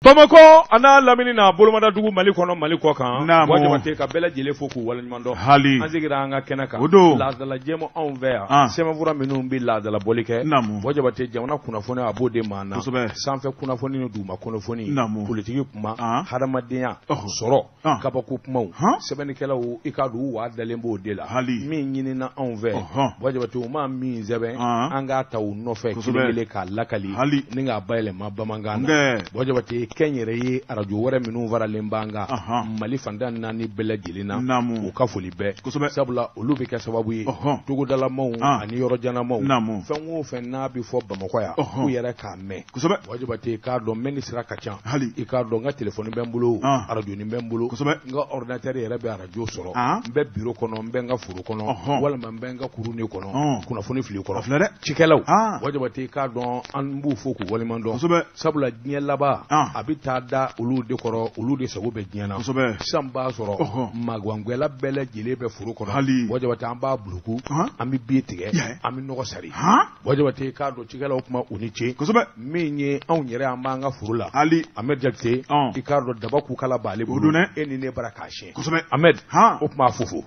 Bamakɔ a n'a lamini n'a bolomadadugu Mali kɔnɔ Mali kɔ kan, naamu, Buwa Jabate ka bɛɛ lajɛlen fo k'u waleɲuman dɔn, hali, an sigira an ka kɛnɛ kan, o don, laadala jɛmu anw fɛ yan, an, sɛbɛnfura minnu bɛ laadala bɔli kɛ, naamu, Buwa Jabate jamana kunnafoni a b'o de maa na, kosɛbɛ, sanfɛ kunnafoni ni duguma kunnafoni, naamu, politiki kuma, an, hadamadenya, ɔhɔ, sɔrɔ, an, kabako kumaw, han, sɛbɛnnikɛlaw i k'a dɔn u waa dalen b'o de la, hali, min ɲinina anw fɛ, ɔhɔn, Buwa Jabate u maa min sɛbɛn, an, an k'a ta u nɔfɛ kosɛbɛ, kelen kelen k'a lakali, hali, ni k'a bayɛlɛma bamanankan na, nkɛ, Buwa Jabate kɛnyɛrɛye arajo wɛrɛ minnu faralen b'an kan, ɔhɔn, Mali fantan naani bɛɛ lajɛlen na, naamu, u ka foli bɛɛ, kosɛbɛ, sabula olu bɛ kɛ sababu ye, ɔhɔn, togodalamaw an, ani yɔrɔjanamaw, naamu, fɛn o fɛn n'a bɛ fɔ Bamakɔ yan, ɔhɔn, k'u yɛrɛ k'a mɛn, kosɛbɛ, Buwa Jabate k'a dɔn mɛnni sira ka ca, hali, i k'a dɔn n ka telefɔni bɛ n bolo, an, arajo nin bɛ n bolo, kosɛbɛ, n ka ordinateur yɛrɛ bɛ arajo sɔrɔ, an, n bɛ bureau kɔnɔ, n bɛ n ka foro kɔnɔ, ɔhɔn, walima n bɛ n ka kurunin kɔnɔ, ɔn, kunnafoni fili a kɔrɔ, filɛ dɛ, cikɛlaw, an, Buwa Jabate k'a dɔn an b'u fo k'u waleɲuman dɔn, kosɛbɛ, sabula diɲɛ laban an, a bɛ taa da olu de kɔrɔ, olu de sago bɛ diɲɛ na, kosɛbɛ, sisan b'a sɔrɔ ɔhɔn, magangɛla bɛɛ lajɛlen bɛ foro kɔnɔ, hali, Buwa Jabate an b'a buluku, han, an bɛ bin tigɛ, yɛ, an bɛ nɔgɔ sari, han, Buwa Jabate k'a dɔn cikɛlaw kuma u ni ce, kosɛbɛ, min ye anw yɛrɛ an b'an ka foro la, hali, Ahmed Jakite, ɔn, i k'a dɔn daba kukala b'ale o bolo, don dɛ, e ni ne bara k'a siɲɛ, kosɛbɛ, Ahmed, han, o tuma a fofo.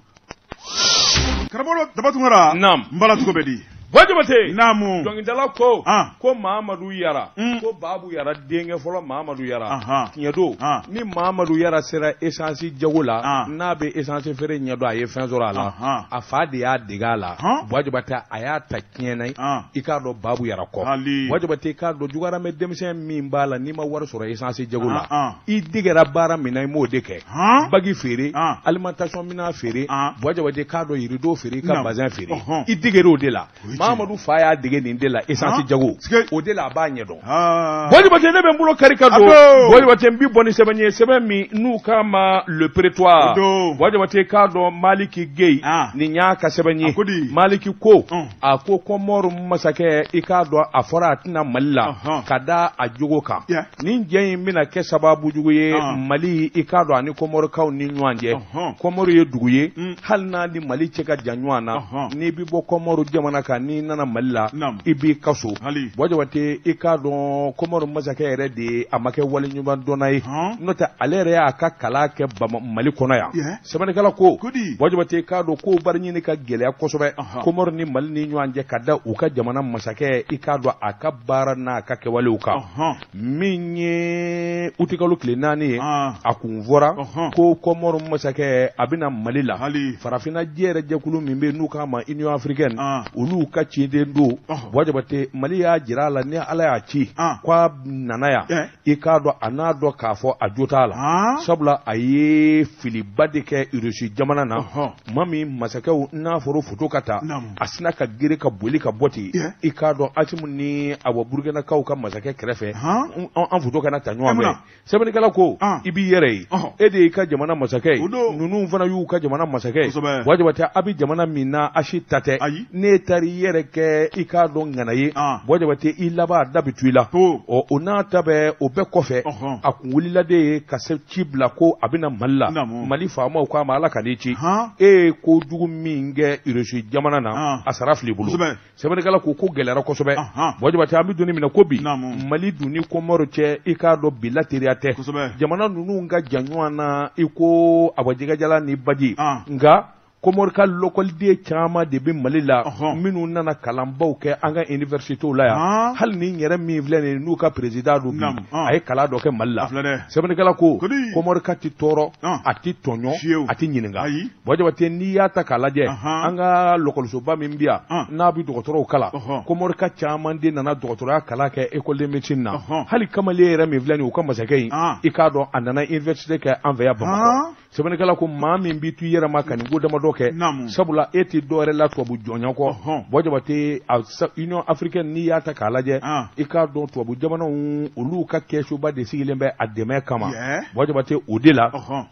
Karamɔgɔ Daba Tunkara, Naam. n bala cogo bɛ di? Buwa Jabate, Naamu, dɔnkilidala ko, an, ko Mahamadu Yara, un, ko Babu Yara denkɛ fɔlɔ Mahamadu Yara, ahan, tiɲɛ don, an, ni Mahamadu Yara sera essence jago la, an, n'a bɛ essence feere ɲɛdɔn, a ye fɛn sɔrɔ a la, ahan, a fa de y'a dege a la, han, Buwa Jabate a y'a ta tiɲɛ na, an, i k'a dɔn Babu Yara kɔ, hali, Buwa Jabate i k'a dɔn jugaramɛ denmisɛn min b'a la n'i ma wari sɔrɔ essence jago an, la, an, i degera baara min na i m'o de kɛ, han, bagi feere, an, alimentation minan feere, an, Buwa Jabate k'a dɔn yirido feere, i ka naamu, bazin feere, ɔhɔn, i deger'o de la, o ye tiɲɛ ye, Mahamadu fa y'a dege nin de la essence han, jago, sike, o de la a b'a ɲɛdɔn. aa, Buwa Jabate ne bɛ n bolo kari ka a don, don, Buwa Jabate n bi bɔ ni sɛbɛn ye, sɛbɛn min n'u k'a ma le o prétoire, don, Buwa Jabate k'a dɔn Maliki Gueye an, nin y'a ka sɛbɛn a ye, ko di, Maliki ko, ɔn, a ko Kɔmɔri masakɛ i k'a dɔn a fɔra a tɛna Mali la ɔhɔn, ka da a jogo kan, yɛ, nin jɛ in bɛna kɛ sababu jugu ye an, Mali i k'a dɔn ani Kɔmɔrikaw ni ɲɔgɔn cɛ, ɔhɔn, Kɔmɔri ye dugu ye, un, hali n'a ni Mali cɛ ka jan ɲɔgɔn na, ɔhɔn, n'i bɛ bɔ Kɔmɔri jamana kan n'i nana Mali la naamu, i b'i ka so, hali, Buwa Jabate i k'a dɔn Kɔmɔri masakɛ yɛrɛ de ye a ma kɛ waleɲuman dɔnna ye, han, n'o tɛ ale yɛrɛ y'a ka kalan kɛ Mali kɔnɔ yan, yɛ, sɛbɛnnikɛla ko, ko di, Buwa Jabate i k'a dɔn kow bari ɲini ka gɛlɛya kosɛbɛ ɔhɔn, Kɔmɔri ni Mali ni ɲɔgɔn cɛ ka da u ka jamana masakɛ i k'a dɔn a ka baara n'a ka kɛwalew kan, ɔhɔn, min ye utikalo tile 4 ye, an, a kun fɔra ɔhɔn, ko Kɔmɔri masakɛ a bɛna Mali la, hali, farafinna jɛ yɛrɛ jɛkulu min bɛ yen n'u k'a ma Union africaine, an, olu ka ciden don, ɔhɔn, Buwa Jabate Mali y'a jira a la ni Ala y'a ci an, k'a nana yan, yɛ, i k'a dɔn a n'a dɔn k'a fɔ a jo t'a la, han, sabula a ye filiba de kɛ Irisi jamana na, ɔhɔn, tuma min masakɛw n'a fɔra foto ka ta, naamu, a sina ka gere ka boli ka bɔ ten, yɛ, i k'a dɔn Asimu ni awa Burukɛnakaw ka masakɛ kɛrɛfɛ, han, an foto kana ta e ɲɔgɔn fɛ, munna, sɛbɛnnikɛla ko an, i b'i yɛrɛ ye, ɔhɔn, e de y'i ka jamana masakɛ ye, o don, ninnu fana y'u ka jamana masakɛ ye, kosɛbɛ, Buwa Jabate a bɛ jamana min na a si ta tɛ, ayi, n'e taara i yɛrɛ kɛ i k'a dɔn ŋana ye, an, Buwa Jabate i laban a da bɛ tu i la, to, ɔ o n'a ta bɛɛ o bɛɛ kɔfɛ ɔhɔn, a kun wulila de ye ka se ci bila ko a bɛna Mali la, naamu, Mali faamaw k'a ma Ala ka n'i ci, han, e ye kojugu min kɛ Irisi jamana na, an, a sara fil'i bolo, kosɛbɛ, sɛbɛnnikɛla ko ko gɛlɛyara kosɛbɛ, ahan, Buwa Jabate an bɛ don min na ko bi, naamu, Mali dun ni Kɔmɔri cɛ i k'a dɔn bi la teriya tɛ, kosɛbɛ, jamana ninnu ka jan ɲɔgɔn na i ko awa jɛgɛjalan ni baji, an, nka Kɔmɔri ka lɔkɔliden caman de bɛ Mali la ɔhɔn, minnu nana kalanbaw kɛ an ka universitéw la yan, han, hali ni yɛrɛ min filɛ nin ye n'u ka président don bi, naamu, a an, ye kalan dɔ kɛ Mali a la, filɛ dɛ, sɛbɛnnikɛla ko ko di, Kɔmɔri ka ti tɔɔrɔ, an, a ti tɔɲɔ, fiyewu, a ti ɲininka, ayi, Buwa Jabate n'i y'a ta k'a lajɛ ahan, an ka lɔkɔlisoba min bɛ yan an, n'a bɛ dɔgɔtɔrɔw kalan, ɔhɔn, Kɔmɔri ka caman de nana dɔgɔtɔrɔya kalan kɛ école de médecine na, ɔhɔn, hali kamalen yɛrɛ min filɛ nin ye u ka masakɛ in, an, i k'a dɔn a nana université kɛ an fɛ yan Bamakɔ, han, sɛbɛnnikɛla ko maa min b'i to i yɛrɛ ma ka nin ko damadɔ kɛ, naamu, sabula e tɛ dɔwɛrɛ la tubabu jɔnya kɔ, ɔhɔn, Buwa Jabate a Union africaine n'i y'a ta k'a lajɛ, an, i k'a dɔn tubabu jamanaw olu ka kɛsuba de sigilen bɛ a dɛmɛ kama, yɛ, Buwa Jabate o de la ɔhɔn,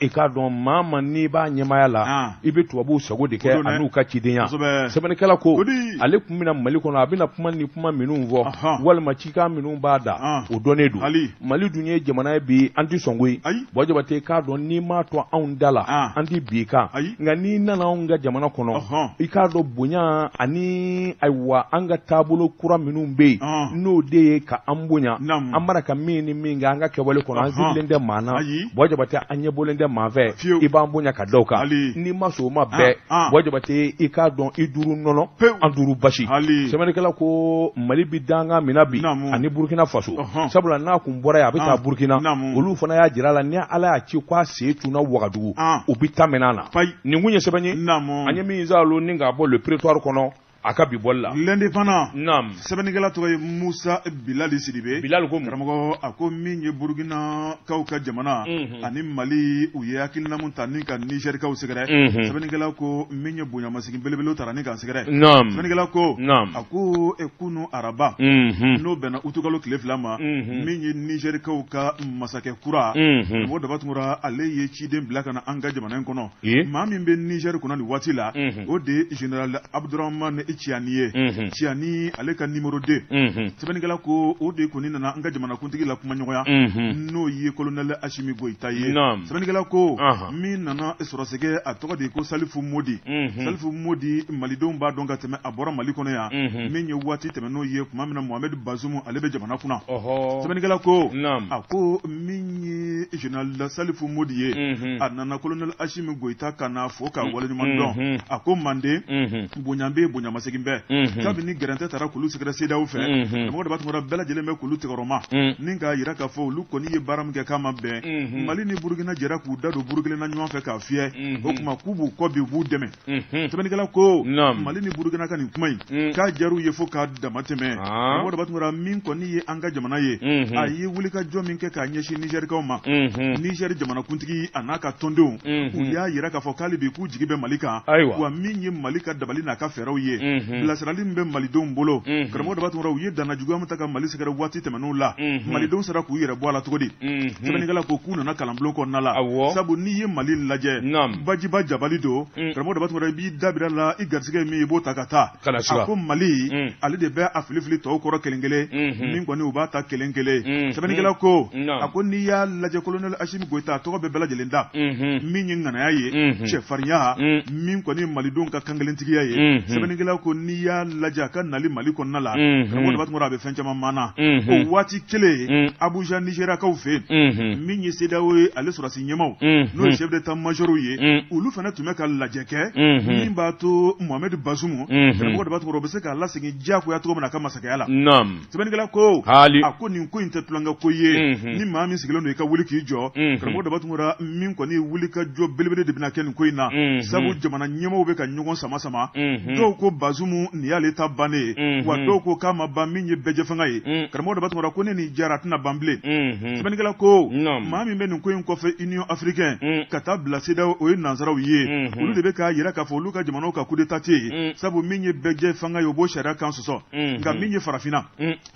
I k'a dɔn maa ma n'i b'a ɲɛmaaya la i bɛ tubabuw sago de kɛ an'u ka cidenya. Sɛbɛnnikɛla ko ale tun bɛ na Mali kɔnɔ, a bɛna kuma ni kuma minnu fɔ walima cikan minnu b'a da, o dɔnnen don. Mali dun ye jamana ye bi, an tɛ sɔn koyi. Buwa Jabate, k'a dɔn n'i m'a to anw da la, an tɛ bin i kan. Nka n'i nana anw ka jamana kɔnɔ, i k'a dɔn bonya ani ayiwa an ka taabolo kura minnu bɛ yen, n'o de ye ka an bonya, an mara ka min ni min kɛ an ka kɛwale kɔnɔ, an sigilen tɛ maa na. Buwa Jabate, an ɲɛbɔlen tɛ maa fɛ, i b'an bonya ka da o kan. N'i ma sɔn o ma bɛɛ, Buwa Jabate, i k'a dɔn i duuru nɔnɔ, an duuru basi. Sɛbɛnnikɛla ko Mali bɛ dankan min na bi ani Burukina Faso, sabula n'a kun bɔra yen a bɛ taa Burukina, olu fana y'a jira a la ni Ala y'a ci k'a sen tunna Wagadugu, u bɛ taa minɛ a na. Nin kun ye sɛbɛn ye an ye min zalo ni k'a bɔ Le Prétoire kɔnɔ a ka bi bɔli la. L'Indépendant, sɛbɛnnikɛla tɔgɔ ye Musa Bilali Sidibe. Bilali ko karamɔgɔ, a ko min ye Burukinakaw ka jamana ani Mali, u ye hakilina mun ta ni ka Nizɛrikaw sɛgɛrɛ. Sɛbɛnnikɛla ko min ye bonyamasegin belebelew tara ni k'a sɛgɛrɛ. Sɛbɛnnikɛla ko a ko kunu araba, n'o bɛnna utukalo tile 2 ma, min ye Nizɛrikaw ka masakɛ kura, karamɔgɔ Daba Tunkara, ale ye ciden bila ka na an ka jamana in kɔnɔ. Maa min bɛ Nizɛri kunna nin waati la, o de ye général Abdurahmane Tiani ye. Tiani ale ka numéro 2, sɛbɛnnikɛla ko o de kɔni nana an ka jamanakuntigi la kumaɲɔgɔnya, n'o ye colonel Asimi Goyita ye. Sɛbɛnnikɛla ko min nana sɔrɔsɛgɛ, a tɔgɔ de ye ko Salifu Modi. Salifu Modi, malidenw b'a dɔn ka tɛmɛ, a bɔra Mali kɔnɔ yan min ye waati tɛmɛ n'o ye tuma min na Mohamed Bazoum ale bɛ jamana kunna. Sɛbɛnnikɛla ko a ko min ye général Salifu Modi ye, a nana colonel Asimi Goyita ka n'a fo k'a waleɲuman dɔn. A ko manden bonya bɛ, bonyamasegin bɛɛ. Kabini gɛrɛntɛ taara k'olu sɛgɛrɛ CEDEAO fɛ, karamɔgɔ Daba Tunkara, bɛɛ lajɛlen bɛ k'olu tɛgɛrɔma ni k'a jira k'a fɔ olu kɔni ye baara min kɛ k'a ma bɛn. Mali ni Burukina jɛra k'u da don buru kelen na ɲɔgɔn fɛ k'a fiyɛ, o tuma k'u b'u kɔ bi, u b'u dɛmɛ. Sɛbɛnnikɛla ko Mali ni Burukina ka nin kuma in k'a diyar'u ye fo k'a dama tɛmɛ. Karamɔgɔ Daba Tunkara, min kɔni ye an ka jamana ye, a ye wulikajɔ min kɛ k'a ɲɛsin Nizɛrikaw ma, Nizɛri jamanakuntigi a n'a ka tɔndenw, u y'a jira k'a fɔ k'ale bi k'u jigi bɛ Mali kan. Wa min ye Mali ka dabali n'a ka fɛɛrɛw ye, bilasirali min bɛ malidenw bolo, karamɔgɔ Daba Tunkara, u ye danna juguya min ta ka Mali sɛgɛrɛ waati tɛmɛnenw la, malidenw sera k'u yɛrɛ bɔ a la cogo di? Sɛbɛnnikɛla ko k'u nana kalanbulon kɔnɔna la, sabu n'i ye Mali lajɛ, bajiba jabali don. Karamɔgɔ Daba Tunkara, i b'i dabira la, i garisɛgɛ ye min ye i b'o ta ka taa. A ko Mali ale de bɛ a fili fili tɔw kɔrɔ kelen kelen, min kɔni u b'a ta kelen kelen. Sɛbɛnnikɛla ko a ko n'i y'a lajɛ, colonel Asimi Goyita, a tɔgɔ bɛ bɛɛ lajɛlen da, min ye ŋanaya ye, cɛfarinya, min kɔni malidenw ka kankelentigiya ye. Sɛbɛnnikɛla ko n'i y'a lajɛ a ka nali Mali kɔnɔna la, karamɔgɔ Daba Tunkara, a bɛ fɛn caman maana. O waati kelen, Abuja Nizeriyakaw fɛ yen, min ye CEDEAO ye, ale sɔrɔdasi ɲɛmaaw, n'o ye chef d'état major ye, olu fana tun bɛ ka lajɛ kɛ min b'a to Mohamed Bazoum, karamɔgɔ Daba Tunkara, o bɛ se k'a lasegin diyagoya cogo min na a ka masakɛya la. Sɛbɛnnikɛla ko a ko nin ko in tɛ tulonkɛ ko ye, ni maa min sigilen don i ka wuli k'i jɔ. Karamɔgɔ Daba Tunkara, min kɔni ye wulikajɔ belebele de bɛna kɛ nin ko in na, sabu jamana ɲɛmaaw bɛ ka ɲɔgɔn sama sama. Dɔw ko Bazoum nin y'ale ta bannen ye, wa dɔw ko k'a ma ban, min ye bɛɛjɛfanga ye. Karamɔgɔ Daba Tunkara ko ne ni jara a tɛna ban bilen. Sɛbɛnnikɛla ko maa min bɛ nin ko in kɔfɛ, Union africaine ka taa bila CEDEAO, o ye nansaraw ye, olu de bɛ k'a jira k'a fɔ olu ka jamanaw ka coup d'état tɛ yen, sabu min ye bɛɛjɛfanga ye, o b'o sariya kan sɔsɔ. Nka min ye farafinna,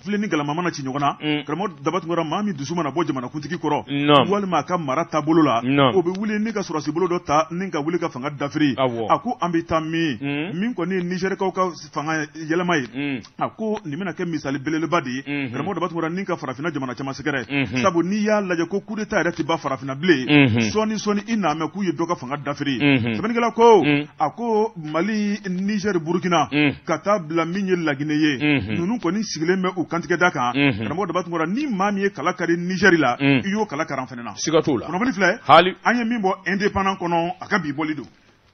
filen ni galama mana ci ɲɔgɔn na, karamɔgɔ Daba Tunkara, maa min dusu mana bɔ jamanakuntigi kɔrɔ walima a ka mara taabolo la, o bɛ wuli ni ka sɔrɔdasi bolo dɔ ta ni ka wuli ka fanga dafiri. A ko an bɛ taa min, min kɔni ye Nizɛrikaw ka fanga yɛlɛma ye, a ko nin bɛna kɛ misali belebeleba de ye, karamɔgɔ Daba Tunkara, ni ka farafinna jamana caman sɛgɛrɛ, sabu n'i y'a lajɛ ko coup d'état yɛrɛ tɛ ban farafinna bilen. Sɔɔni sɔɔni i n'a mɛn k'u ye dɔ ka fanga dafiri. Sɛbɛnnikɛla ko a ko Mali, Niger, Burukina ka taa bila min ye Laginɛ ye, ninnu kɔni sigilen bɛ u kantigɛda kan. Karamɔgɔ Daba Tunkara, ni maa min ye kala kari Niger la, i y'o kala kari an fana na. Siga t'o la. Kunnafoni filɛ an ye min bɔ Indépendant kɔnɔ, a ka bi bɔli don.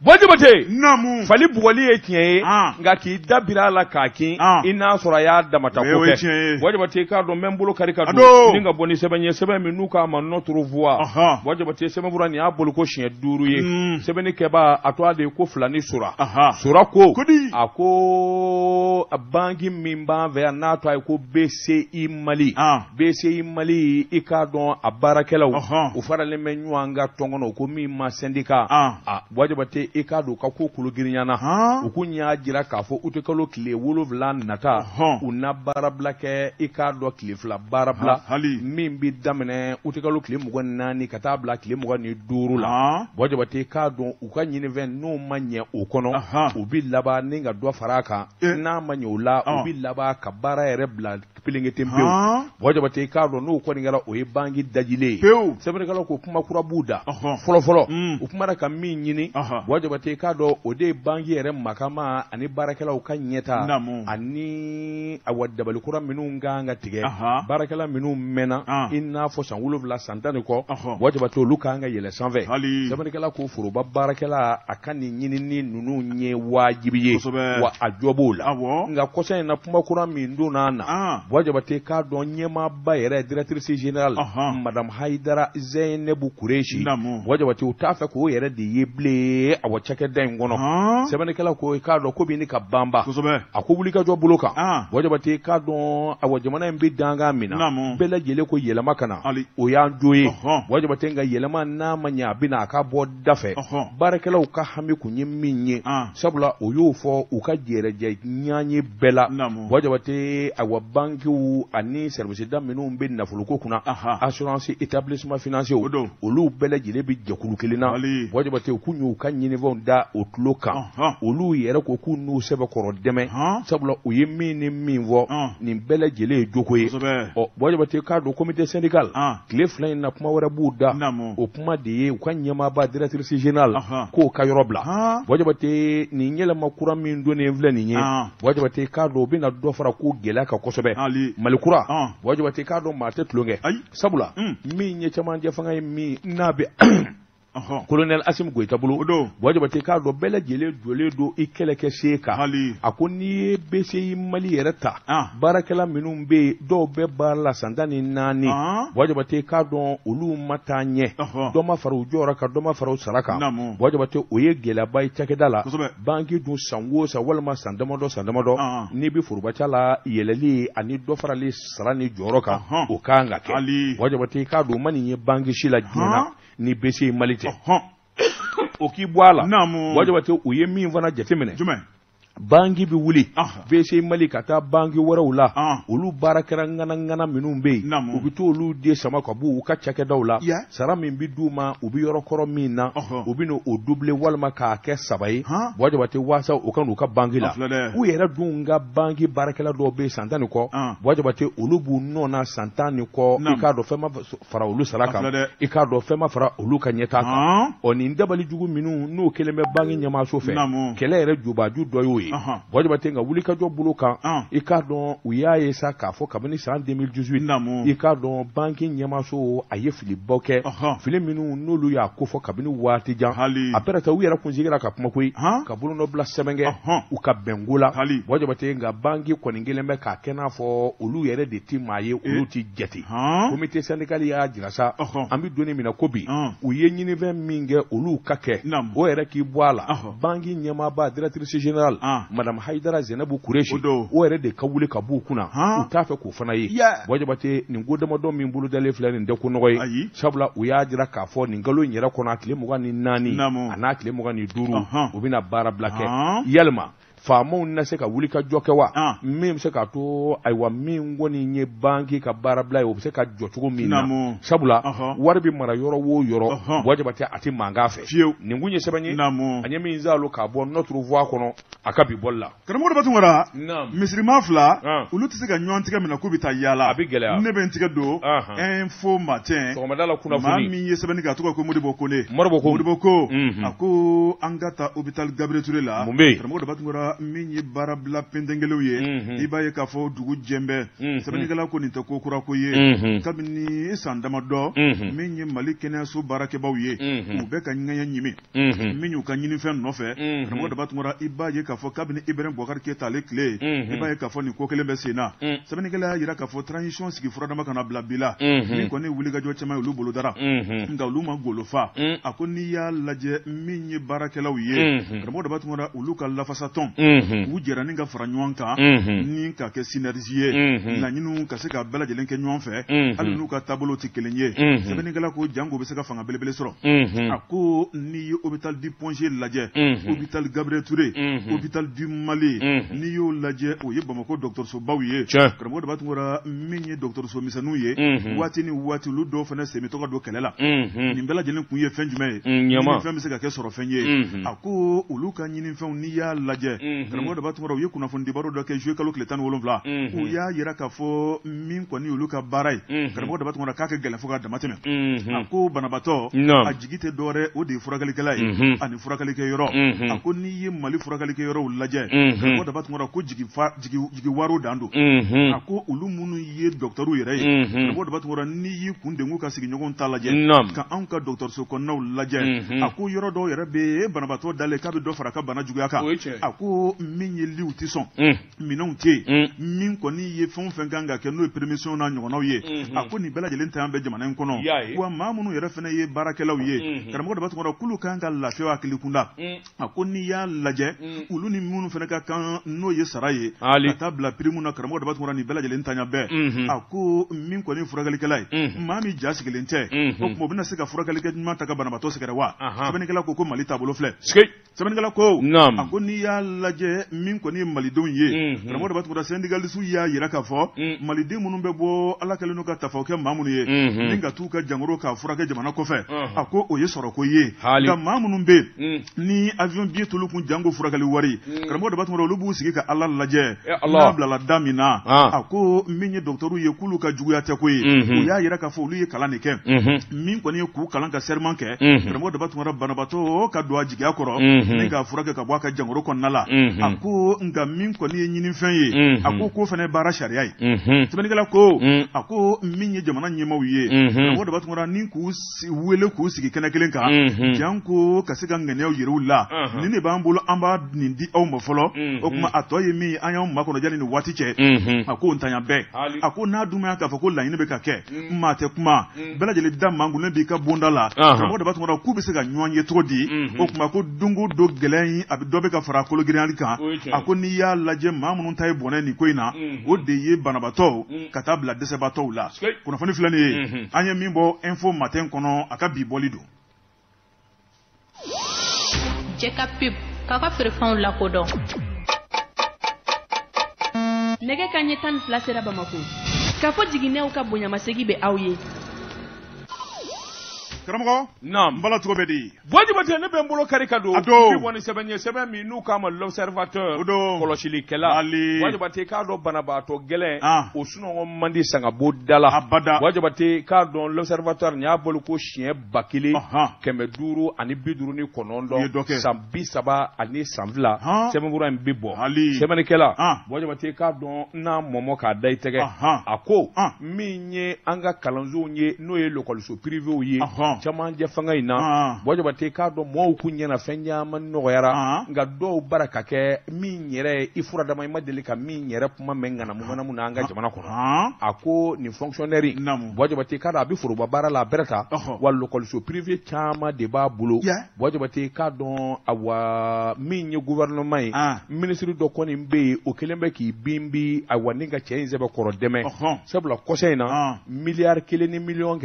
Buwa Jabate, naamu, fali bugɔli ye tiɲɛ ye, nka k'i da biri a la k'a kin, i n'a sɔrɔ a y'a damata ko kɛ. Buwa Jabate, i k'a dɔn n bɛ n bolo kari ka don ni ka bɔ ni sɛbɛn ye, sɛbɛn min n'u k'a ma Notre Voix. Buwa Jabate, sɛbɛnfura nin y'a bolo ko siɲɛ 5 ye. Sɛbɛnni kɛbaa, a tɔgɔ de ye ko Filani Sora. Sora ko a ko banki min b'an fɛ yan n'a tɔgɔ ye ko BCI Mali, BCI Mali, i k'a dɔn a baarakɛlaw, u faralen bɛ ɲɔgɔn kan tɔn kɔnɔ ko min ma syndicat. A Buwa Jabate, i k'a dɔn u ka ko kolo girinyana, u kun y'a jira k'a fɔ utikalo tile 7 nata, u na baarabila kɛ i k'a dɔn tile 2 baarabila min bɛ daminɛ utikalo tile 24 ka taa bila tile 25 la. Buwa Jabate i k'a dɔn u ka ɲinifɛn n'o ma ɲɛ o kɔnɔ, u bɛ laban ni ka dɔ fara a kan, n'a ma ɲɛ o la, u bɛ laban ka baara yɛrɛ bila pelenkete pewu. Buwa Jabate i k'a dɔn n'o kɔni kɛra o ye banki dajilen ye. Pewu. Sɛbɛnnikɛlaw ko kuma kura b'u da. Fɔlɔ fɔlɔ, u kumana ka min ɲini, Buwa Jabate i k'a dɔn o de ye banki yɛrɛ makama ani baarakɛlaw ka ɲɛtaa ani awa dabali kura minnu ka kan ka tigɛ, baarakɛla minnu mɛnna i n'a fɔ san 7 san 10 ni kɔ, Buwa Jabate olu ka kan ka yɛlɛ sanfɛ. Sɛbɛnnikɛla ko foroba baarakɛla a ka nin ɲinini ninnu ye wajibi ye, wa a jɔ b'o la. Nka kɔsa in na kuma kura min donna na, Buwa Jabate k'a dɔn ɲɛmaaba yɛrɛ directrice générale madame Hayidara Zɛyinebu Kuresi, Buwa Jabate u t'a fɛ k'o yɛrɛ de ye bilen awa cakɛda in kɔnɔ. Sɛbɛnnikɛla ko i k'a dɔn ko bɛ ka banba, a ko wulikajɔ bolo kan, Buwa Jabate k'a dɔn awa jamana in bɛ dankan min na, bɛɛ lajɛlen ko yɛlɛma ka na, o y'an jo ye. Buwa Jabate nka yɛlɛma n'a ma ɲɛ a bɛ na a ka bɔ da fɛ, baarakɛlaw ka hami kun ye min ye, sabula o y'o fɔ u ka jɛrɛjɛ ɲaaɲɛ bɛɛ la. Buwa Jabate awa bankiw ani sɛriwisida minnu bɛ nafoloko kunna, assurance établissement financier, olu bɛɛ lajɛlen bɛ jɛkulu kelen na. Buwa Jabate u kun y'u ka ɲinifɛnw da o tulo kan, olu yɛrɛ ko k'u n'u sɛbɛkɔrɔ dɛmɛ, sabula u ye min ni min fɔ nin bɛɛ lajɛlen ye joko ye. Ɔ Buwa Jabate k'a dɔn comité syndical tile 2 in na kuma wɛrɛ b'u da, o kuma de ye u ka ɲɛmaaba directrice générale k'o ka yɔrɔ bila. Buwa Jabate nin yɛlɛma kura min donnen filɛ nin ye, Buwa Jabate k'a dɔn o bɛna dɔ fara ko gɛlɛya kan kosɛbɛ. Mali kura, Buwa Jabate k'a dɔn maa tɛ tulon kɛ, sabula min ye cɛmancɛ fanga ye min n'a bɛ Colonel Asimi Goyita bolo, Buwa Jabate k'a dɔn bɛɛ lajɛlen jɔlen don i kɛlɛkɛ sen kan. A ko n'i ye BCI Mali yɛrɛ ta, baarakɛla minnu bɛ yen, dɔw bɛ baara la san 14, Buwa Jabate k'a dɔn olu ma taa ɲɛ, dɔ ma fara u jɔyɔrɔ kan, dɔ ma fara u sara kan. Buwa Jabate o ye gɛlɛyaba ye cakɛda la. Banki dun san o san walima san damadɔ san damadɔ, n'i bɛ forobaca la yɛlɛli ani dɔ farali sara ni jɔyɔrɔ kan, o ka kan ka kɛ. Buwa Jabate k'a dɔn o ma nin ye banki si la diɲɛ na ni BCI Mali tɛ, o k'i bɔ a la. Buwa Jabate u ye min fana jateminɛ, banki bɛ wuli BCI Mali ka taa banki wɛrɛw la, olu baarakɛla ŋanaŋana minnu bɛ yen, u bɛ t'olu de sama ka bɔ u ka cakɛdaw la. Sara min bɛ d'u ma u bɛ yɔrɔ kɔrɔ min na, u bɛ o doubler walima k'a kɛ 3 ye. Buwa Jabate waasa u ka n'u ka banki la. U yɛrɛ dun ka banki baarakɛla dɔw bɛ yen san 10 ni kɔ, Buwa Jabate olu b'u nɔ na san 10 ni kɔ, i k'a dɔn fɛn ma fara olu sara kan, i k'a dɔn fɛn ma fara olu ka ɲɛtaa kan. Ɔ nin dabali jugu minnu n'o kɛlen bɛ banki ɲɛmaaso fɛ, kɛlɛ yɛrɛ jobaju dɔ y'o ye. Buwa Jabate nka wulikajɔ bolo kan, i k'a dɔn u y'a ye sa k'a fɔ kabini san 2018, i k'a dɔn banki ɲɛmaaso a ye filibaw kɛ, fili minnu n'olu y'a kofɔ kabini waati jan. A bɛrɛ ta u yɛrɛ kun sigira ka kuma koyi, ka bolonɔbila sɛbɛn kɛ u ka bɛnko la. Buwa Jabate nka banki kɔni kɛlen bɛ k'a kɛ n'a fɔ olu yɛrɛ de tɛ maa ye, olu tɛ jate. Comité syndical y'a jira sa, an bɛ don min na ko bi, u ye ɲinifɛn min kɛ olu ka kɛ, o yɛrɛ k'i bɔ a la. Banki ɲɛmaaba directrice générale madame Hayidara Zɛnɛbu Kuresi, o yɛrɛ de ka wuli ka b'u kunna, u t'a fɛ k'o fana ye. Buwa Jabate nin ko damadɔ min bolodalen filɛ nin tɛ ko nɔgɔ ye, sabula u y'a jira k'a fɔ nin kalo in yɛrɛ kɔnɔ a tile 24 a n'a tile 25 u bɛna baarabila kɛ. Yalima faamaw na se ka wuli ka jɔ kɛ wa, min bɛ se k'a to ayiwa min kɔni ye banki ka baarabila ye o bɛ se ka jɔ cogo min na, sabula wari bɛ mara yɔrɔ o yɔrɔ, Buwa Jabate a tɛ mankan fɛ. Nin kun ye sɛbɛn ye an ye min zalo k'a bɔ Notre Voix kɔnɔ a ka bi bɔli la. Karamɔgɔ Daba Tunkara, misirima fila olu tɛ se ka ɲɔgɔn tigɛ minɛ k'u bɛ taa yaala, a bɛ gɛlɛya. Ne bɛ n tigɛ don Info Matin sɔgɔmada la kunnafoni, maa min ye sɛbɛnni kɛ a tɔgɔ ko Modibo Kone. Modibo ko a ko an ka taa hôpital Gabriel Touré la, mun bɛ yen? Karamɔgɔ Daba Tunkara, min ye baarabila pentenkelew ye, i b'a ye k'a fɔ dugu jɛlen bɛ. Sɛbɛnnikɛla ko nin tɛ ko kura ko ye, kabini san damadɔ min ye Mali kɛnɛyaso baarakɛbaaw ye, u bɛ ka ŋɛɲɛ ɲimi min y'u ka ɲinifɛn nɔfɛ. Karamɔgɔ Daba Tunkara, i b'a ye k'a fɔ kabini Ibrahim Boubacar Keita ale tile, i b'a ye k'a fɔ nin ko kelen bɛ sen na. Sɛbɛnnikɛla y'a jira k'a fɔ transition sigi furadama ka na bila bi la, min kɔni wulikajɔ caman ye olu bolodara, nka olu ma golo fa. A ko n'i y'a lajɛ min ye baarakɛlaw ye, karamɔgɔ Daba Tunkara, olu ka lafasatɔn U jɛra ni ka fara ɲɔgɔn kan ni ka kɛ synergie ye, laɲiniw ka se ka bɛɛ lajɛlen kɛ ɲɔgɔn fɛ, hali n'u ka taabolo tɛ kelen ye. Sɛbɛnnikɛla ko janko bɛ se ka fanga belebele sɔrɔ. A ko n'i ye hôpital du Point G lajɛ, hôpital Gabriel Touré, hôpital du Mali, n'i y'o lajɛ, o ye Bamakɔ dɔgɔtɔrɔsobaw ye. Karamɔgɔ Daba Tunkara, min ye dɔgɔtɔrɔso misɛnninw ye, waati ni waati olu dɔw fana sen bɛ to ka don kɛlɛ la. Nin bɛɛ lajɛlen kun ye fɛn jumɛn ye? Nin fɛn bɛ se ka kɛ sɔrɔfɛn ye. A ko olu ka ɲinifɛnw, n'i y'a lajɛ, karamɔgɔ Daba Tunkara, u ye kunnafonidibaro dɔ kɛ juillet kalo tile 17. U y'a yira k'a fɔ min kɔni olu ka baara ye, karamɔgɔ Daba Tunkara, k'a ka gɛlɛn fo ka dama tɛmɛ. A ko banabaatɔ a jigi tɛ dɔwɛrɛ, o de ye furakɛlikɛla ye ani furakɛlikɛyɔrɔ. A ko n'i ye Mali furakɛlikɛyɔrɔw lajɛ, karamɔgɔ Daba Tunkara, ko jigi waro dan don. A ko olu minnu ye dɔgɔtɔrɔw yɛrɛ ye, karamɔgɔ Daba Tunkara, n'i y'i kun dengu ka sigiɲɔgɔnw ta lajɛ, ka anw ka dɔgɔtɔrɔso kɔnɔnaw lajɛ, a ko yɔrɔ dɔw yɛrɛ bɛ banabaatɔ dalen k'a bɛ dɔ fara a ka bana juguya kan. A ko min ye liw tɛ sɔn, minɛnw tɛ yen, min kɔni ye fɛn o fɛn kan ka kɛ, n'o ye premiers soins n'a ɲɔgɔnnaw ye, a ko nin bɛɛ lajɛlen tɛ an bɛ jamana in kɔnɔ. Wa maa minnu yɛrɛ fana ye baarakɛlaw ye, karamɔgɔ Daba Tunkara, k'olu kan ka lafiya hakili kunda. A ko n'i y'a lajɛ, olu ni minnu fana ka kan, n'o ye sara ye ka taa bila prime na, karamɔgɔ Daba Tunkara, nin bɛɛ lajɛlen tanya bɛɛ. A ko min kɔni furakɛlikɛla ye, maa min ja sigilen tɛ, o tuma o bɛna se ka furakɛlikɛ ɲuman ta ka banabaatɔ sɛgɛrɛ wa? Sɛbɛnnikɛla ko Mali taabolo filɛ. Sɛbɛnnikɛla ko, a ko n'i y'a lajɛ, min kɔni ye malidenw ye, karamɔgɔ Daba Tunkara, syndicalistes y'a yira k'a fɔ maliden minnu bɛ bɔ, Ala kɛlen don ka tafaw kɛ maa minnu ye ni ka t'u ka jankaro k'a furakɛ jamana kɔfɛ, a ko o ye sɔrɔko ye. Nka maa minnu bɛ yen ni avion billet t'olu kun, janko furakɛli wari, karamɔgɔ Daba Tunkara, olu b'u sigi ka Ala lajɛ n'a bilala da min na. A ko min ye dɔgɔtɔrɔw ye, k'olu ka juguya tɛ ko ye. U y'a yira k'a fɔ olu ye kalan de kɛ. Min kɔni ye k'u kalan ka serment kɛ, karamɔgɔ Daba Tunkara, banabaatɔ ka don a jigiya kɔrɔ ni k'a furakɛ ka bɔ a ka jankaro kɔnɔna la. A ko nka min kɔni ye ɲinifɛn ye, a ko k'o fana ye baara sariya ye. Sɛbɛnnikɛla ko, a ko min ye jamana ɲɛmaaw ye, karamɔgɔ Daba Tunkara, ni k'u wele k'u sigi kɛnɛ kelen kan, janko ka se ka ŋaniyaw yira u la, nin de b'an bolo, an b'a nin di aw ma fɔlɔ, o tuma a tɔ ye min ye, an y'anw makɔnɔ yanni nin waati cɛ. A ko ntanya bɛɛ, a ko n'a dun ma k'a fɔ ko laɲini bɛ ka kɛ, maa tɛ kuma, bɛɛ lajɛlen da mangunnen b'i ka bonda la. Karamɔgɔ Daba Tunkara, k'u bɛ se ka ɲɔgɔn ye cogo di? O tuma ko don o don gɛlɛya in a bɛ dɔ bɛ ka fara kolo girinyali kan. A ko n'i y'a lajɛ, maa minnu ta ye bɔnɛ nin ko in na, o de ye banabaatɔw ka taa bila dɛsɛbaatɔw la. Kunnafoni filɛ nin ye, an ye min bɔ Info Matin kɔnɔ, a ka bi bɔli don. Jɛ ka pub k'aw ka feerefɛnw lakodɔn. Nɛgɛ kanɲɛ 12 sera Bamako. K'a fɔ jiginɛw ka bonyamasegin bɛ aw ye. Karamɔgɔ. Naam. N bala, cogo bɛ di? Buwa Jabate, ne bɛ n bolo kari ka don. A don. Bi bɔ ni sɛbɛn ye, sɛbɛn min n'u k'a ma L'Observateur. O don. Kɔlɔsilikɛla. Ali. Buwa Jabate, k'a dɔn banabaatɔ gɛlɛn. Ah. O sunɔgɔ man di sangabo da la. Abada. Buwa Jabate, k'a dɔn L'Observateur nin y'a bɔli ko siɲɛ 1559. U ye dɔ kɛ. San 32 san 2. Han. Sɛbɛnfura in bɛ bɔ. Ali. Sɛbɛnnikɛla. Ah. Buwa Jabate, k'a dɔn n'a mɔmɔ k'a da i tɛgɛ. Ahan. A ko. Ah. Min ye an ka kalansow ye, n'o ye lakɔliso privéw ye. Ɔhɔn. Camancɛ fanga in na. Ah. Buwa Jabate, k'a dɔn mɔɔw kun ɲɛna fɛn caman nɔgɔyara. Ah. Nka dɔw bara ka kɛ min yɛrɛ ye i fura dama, i ma deli ka min yɛrɛ kuma mɛn ŋanamu ŋanamu na an ka jamana kɔnɔ. A ko nin fonctionnaire. Naamu. Buwa Jabate, k'a dɔn a bɛ foroba baara la a bɛrɛ ta. Ɔhɔ. Wa lakɔliso privé caman de b'a bolo. Yeah. Buwa Jabate, k'a dɔn awa min ye gouvernement ye. Ah. Minisiri dɔ kɔni bɛ yen, o kɛlen bɛ k'i binbi awa ni ka cɛ in sɛbɛ kɔrɔ dɛmɛ. Ɔhɔn. Sabula kɔsa in na, Ah. 1 miliyari 240 miliyɔn,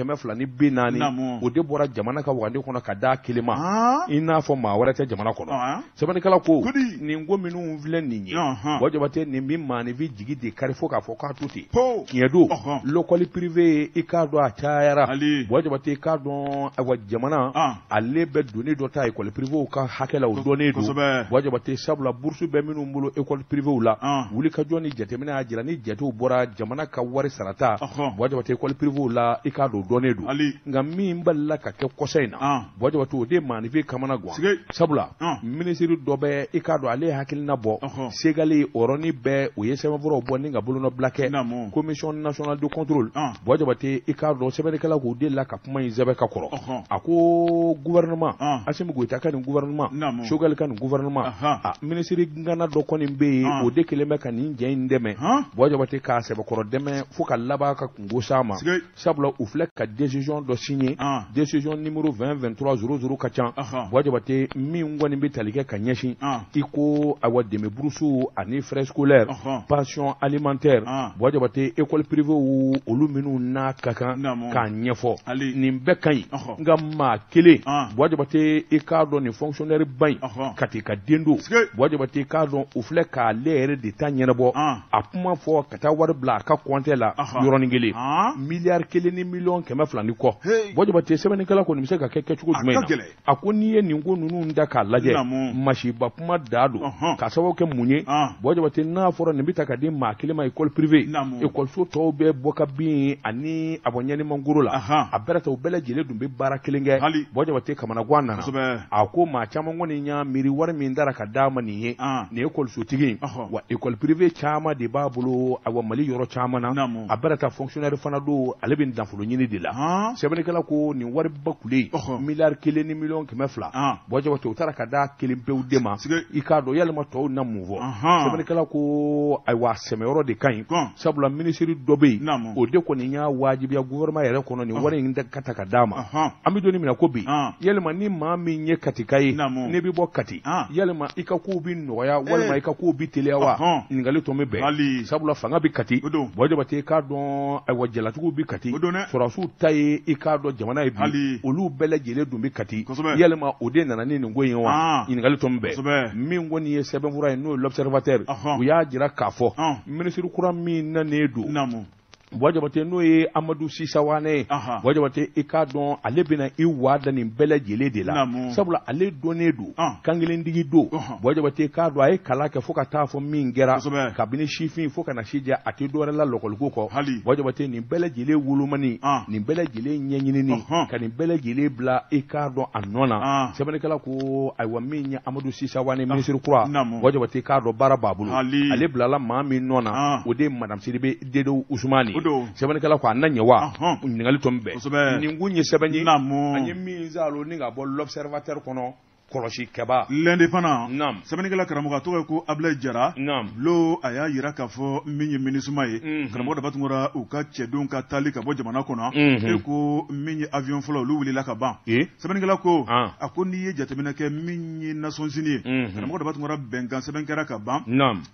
Naamu. o de bɔra jamana ka wagande kɔnɔ ka d'a kelen ma. Ah. I n'a fɔ maa wɛrɛ tɛ jamana kɔnɔ. Ah. Sɛbɛnnikɛla ko Kodi. nin ko minnu filɛ nin ye, Ɔhɔn. Buwa Jabate, nin bɛ maaninfin jigi de kari fo k'a fɔ k'a to ten. Po. Tiɲɛ don, Ɔhɔn. l'école privée, i k'a dɔn a cayara. Ali. Buwa Jabate, i k'a dɔn ayiwa jamana Ah. ale bɛ doni dɔ ta école privée ka hakɛ la, o dɔnnen don. Kosɛbɛ. Buwa Jabate, sabula bourse bɛ minnu bolo école privée la, Ah. wulikajɔ ni jateminɛ y'a jira ni jatew bɔra jamana ka wari sarata, Ɔhɔn. Buwa Jabate, école privée la, i k'a dɔn o dɔnnen don. Ali. Nka min balila ka kɛ kɔsa in na, Ah. Buwa Jabate, o de ye maaninfin kamana gan. Sige. Sabula Ah. minisiri dɔ bɛ, i k'a dɔn ale ye hakilina bɔ Ɔhɔn. Segali, o yɔrɔnin bɛɛ u ye sɛbɛnfuraw bɔ ni ka bolonɔbila kɛ. Naamu. Commission nationale de contrôle, Ah. Buwa Jabate, i k'a dɔn sɛbɛnnikɛla k'u delila ka kuma in sɛbɛn ka kɔrɔ. Ɔhɔn. A ko gouvernement, Ah. Assimi Goïta ka nin gouvernement, Naamu. Choguel ka nin gouvernement, Ahan. a minisiri ŋana dɔ kɔni bɛ yen, Ah. o de kelen bɛ ka nin jɛ in dɛmɛ. Han. Buwa Jabate, k'a sɛbɛkɔrɔ dɛmɛ fo ka laban ka kungo s'a ma. Sige. Sabula u filɛ ka décision dɔ signer. Ah. Décision numéro 20 23 00 ka ca. Buwa Jabate, min kɔni bɛ tali kɛ ka ɲɛsin i ko awa dɛmɛ burusu ani frais scolaire, pension alimentaire, Buwa Jabate, école privée, olu minnu n'a ka kan k'a ɲɛfɔ, nin bɛɛ ka ɲi. Nka maa kelen, Buwa Jabate, i k'a dɔn nin fonctionnaire ba in, Kati ka den don, Buwa Jabate, i k'a dɔn u filɛ k'ale yɛrɛ de ta ɲɛnabɔ, a kuma fɔ ka taa wari bila a ka compte la yɔrɔnin kelen, miliyari 1 ni miliyɔn 200 ni kɔ. Buwa Jabate, sɛbɛnnikɛla ko nin bɛ se ka kɛ kɛcogo jumɛn na? A ko n'i ye nin ko ninnu da k'a lajɛ, masiba kuma da don. K'a sababu kɛ mun ye? Buwa Jabate, n'a fɔra nin bɛ ta ka di maa kelen ma école privée, ekɔliso tɔw bɛ bɔ ka bin ani a bɔ ɲanimangoro la, a bɛɛ ta, u bɛɛ lajɛlen dun bɛ baara kelen kɛ. Buwa Jabate kamanagan nana. A ko maa caman kɔni y'a miiri wari min dara ka d'a ma nin ye, nin ye ekɔlisotigi in, wa école privée caman de b'a bolo, awa Mali yɔrɔ caman na. A bɛɛ ta, fonctionnaire fana don, ale bɛ nafolo ɲini de la. Sɛbɛnnikɛla ko nin wariba kule, miliyari 1 ni miliyɔn 200, Buwa Jabate, u taara ka d'a kelen pewu de ma. I k'a dɔn yalima tɔw na mun fɔ? Sɛbɛnnikɛla ko ayiwa, sɛmɛyɔrɔ de ka ɲi, sabula minisiri dɔ bɛ yen, o de kɔni y'a wajibiya gouvernement yɛrɛ kɔnɔ nin wari in ka ta ka d'a ma. An bɛ don min na ko bi, yalima ni maa min ye Katika ye, n'i bɛ bɔ Kati, yalima i ka kow bɛ nɔgɔya walima i ka kow bɛ teliya wa? Ɲininkali tɔ bɛ bɛn, sabula fanga bɛ Kati. Buwa Jabate, i k'a dɔn ayiwa, jalatigiw bɛ Kati, sɔrɔdasiw ta ye, i k'a dɔn jamana ye bi, olu bɛɛ lajɛlen dun bɛ Kati. Yalima o de nana ni nin ko in ye wa? Ɲininkali tɔ bɛ bɛn. Min kɔni ye sɛbɛnfura ye, n'o ye L'Observateur, u y'a jira k'a fɔ minisiri kura min nanen don, Buwa Jabate, n'o ye Amadu Sisa Wane ye, Buwa Jabate, i k'a dɔn ale bɛna i wa da nin bɛɛ lajɛlen de la, sabula ale dɔnnen don, kankelentigi don. Buwa Jabate, i k'a dɔn a ye kalan kɛ fo ka taa fɔ min kɛra, kabini sifin fo ka na si jɛ, a tɛ dɔwɛrɛ la lɔkɔliko kɔ. Buwa Jabate, nin bɛɛ lajɛlen wolomani, nin bɛɛ lajɛlen ɲɛɲinini, ka nin bɛɛ lajɛlen bila, i k'a dɔn a nɔ na. Sɛbɛnnikɛla ko ayiwa, min ye Amadu Sisa Wane, minisiri kura, Buwa Jabate, i k'a dɔn baara b'a bolo. Ale bilala maa min nɔ na, o de ye madame Sidibe Dedewu Usumani. Sɛbɛnnikɛla ko a na ɲɛ wa? Ɲininkali tɔ bɛɛ. Nin kun ye sɛbɛn ye an ye min zalo ni ka bɔ L'Observateur kɔnɔ. Kɔlɔsi kɛba. L'Indépendant, sɛbɛnnikɛla karamɔgɔ, a tɔgɔ ye ko Abulayi Jara Bulo, a y'a jira k'a fɔ min ye MINUSMA ye, karamɔgɔ Daba Tunkara, u ka cɛdenw ka taali ka bɔ jamana kɔnɔ, e ko min ye avion fɔlɔ, olu wulila ka ban. Sɛbɛnnikɛla ko a ko n'i ye jateminɛ kɛ min ye Nations Unies ye, karamɔgɔ Daba Tunkara, bɛnkan sɛbɛn kɛra ka ban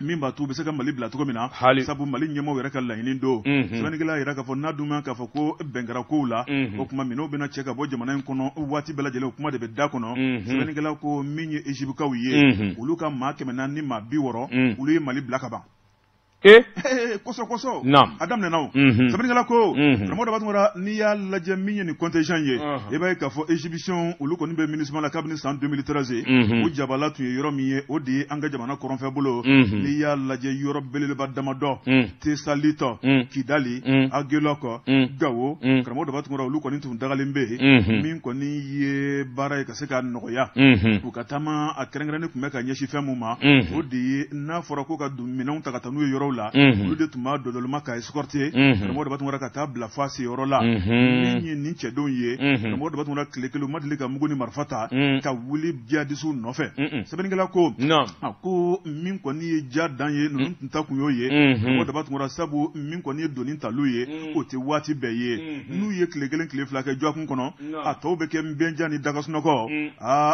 min b'a to u bɛ se ka Mali bila cogo min na, sabu Mali ɲɛmaaw yɛrɛ ka laɲini don. Sɛbɛnnikɛla y'a jira k'a fɔ n'a dun ma k'a fɔ ko bɛn kɛra kow la, o tuma minɛnw bɛna cɛ ka bɔ jamana in kɔnɔ waati bɛɛ lajɛlen, o kuma de bɛ da kɔnɔ. Sɛbɛnnikɛla ko min ye Egyptekaw ye, olu ka maa 400 ni maa 60, olu ye Mali bila ka ban. Ee kosɔ kosɔ, a daminɛna o. Sɛbɛnnikɛla ko karamɔgɔ Daba Tunkara, n'i y'a lajɛ min ye nin contingent ye, i b'a ye k'a fɔ égyptien olu kɔni bɛ MINUSMA la kabini san 2013. U jabala tun ye yɔrɔ min ye, o de ye an ka jamana kɔrɔnfɛ bolo. N'i y'a lajɛ yɔrɔ belebeleba damadɔ, Tesalit, Kidali, Agelɔk, Gawo, karamɔgɔ Daba Tunkara, olu kɔni tun dagalen bɛ yen. Min kɔni ye baara ye ka se ka nɔgɔya u ka taama, a kɛrɛnkɛrɛnnen tun bɛ ka ɲɛsin fɛn min ma, o de ye n'a fɔra ko ka don minɛnw ta ka taa n'u ye yɔrɔw la, olu de tun b'a dɔdɔlima ka escorter, karamɔgɔ Daba Tunkara, ka taa bila fo a seyɔrɔ la. Min ye nin cɛdenw ye, karamɔgɔ Daba Tunkara, tile kelen u ma deli ka mugu ni marifa ta ka wuli jihadisiw nɔfɛ. Sɛbɛnnikɛla ko a ko min kɔni ye ja dan ye, ninnu tun ta kun y'o ye, karamɔgɔ Daba Tunkara, sabu min kɔni ye doni taliw ye, o tɛ waati bɛɛ ye. N'u ye tile kelen tile fila kɛ dɔgɔkun kɔnɔ, a tɔw bɛ kɛ nbɛnja ni dagasunɔgɔ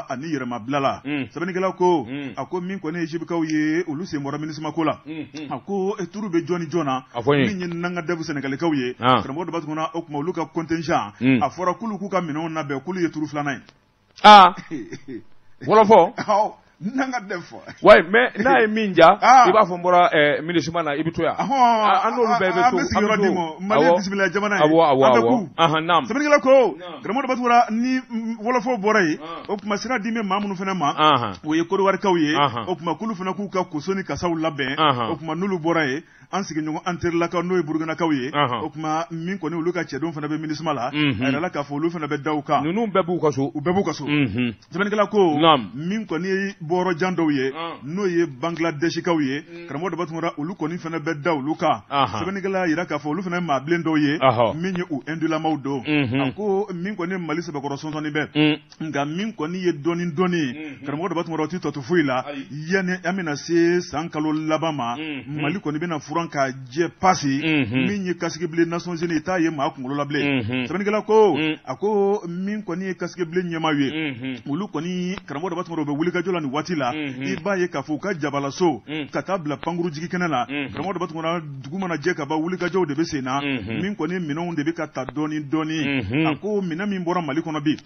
ani yɛrɛmabila la. Sɛbɛnnikɛla ko a ko min kɔni ye Egyptekaw ye, olu sen bɔra MINUSMA ko la. A ko turu bɛ jɔn ni jɔn na? Min ye Nanga Dev Sɛnɛgalikaw ye, karamɔgɔ Daba Tunkara, o tuma olu ka contingent, a fɔra k'olu k'u ka minɛnw labɛn, k'olu ye turu filanan ye. Aa, wɔlɔfɔ. Nanga Dev. Ouais, mais n'a ye min ja, i b'a fɔ n bɔra MINUSMA na, i bɛ to yan. An n'olu bɛɛ bɛ to. An bɛ sigiyɔrɔ d'i ma. Mali ye bisimila jamana ye. Awɔ awɔ awɔ. Ahan, naam. Sɛbɛnnikɛla ko karamɔgɔ Daba Tunkara, ni wɔlɔfɔw bɔra yen, o tuma sira di bɛ maa minnu fana ma, o ye Kodiwarikaw ye. O tuma k'olu fana k'u ka koso ni kasaw labɛn. O tuma n'olu bɔra yen, an sigiɲɔgɔn an terilakaw, n'o ye Burukinakaw ye, o tuma min kɔni olu ka cɛdenw fana bɛ MINUSMA la, a yirala k'a fɔ olu fana bɛ da u kan. Ninnu bɛɛ b'u ka so. U bɛɛ b'u ka so. Sɛbɛnnikɛla ko min kɔni ye bɔyɔrɔ jan dɔw ye, n'o ye Bangladɛsikaw ye, karamɔgɔ Daba Tunkara, olu kɔni fana bɛ da olu kan. Sɛbɛnnikɛla y'a yira k'a fɔ olu fana ye maa bilen dɔw ye, min ye u Indulamaw don. A ko min kɔni ye Mali sɛbɛkɔrɔ sɔnsɔnni bɛ, nka min kɔni ye dɔɔni dɔɔni ye, karamɔgɔ Daba Tunkara, o tɛ tɔ to foyi la. Yanni an bɛna se san kalo laban ma, Mali kɔni bɛna furan. furan k'a jɛ pasi min ye casque bleu Nations Unies i t'a ye maa kunkolo la bilen sɛbɛnnikɛla ko a ko min kɔni ye casque bleu ɲɛmaaw ye olu kɔni karamɔgɔ daba tunkara u bɛ wulikajɔ la nin waati la i b'a ye k'a fɔ u ka jabalaso ka taa bila pankuru jigi kɛnɛ la karamɔgɔ daba tunkara dugu mana jɛ ka ban wulikajɔw de bɛ sen na min kɔni minɛnw de bɛ ka ta dɔɔni dɔɔni a ko minɛn min bɔra Mali kɔnɔ bi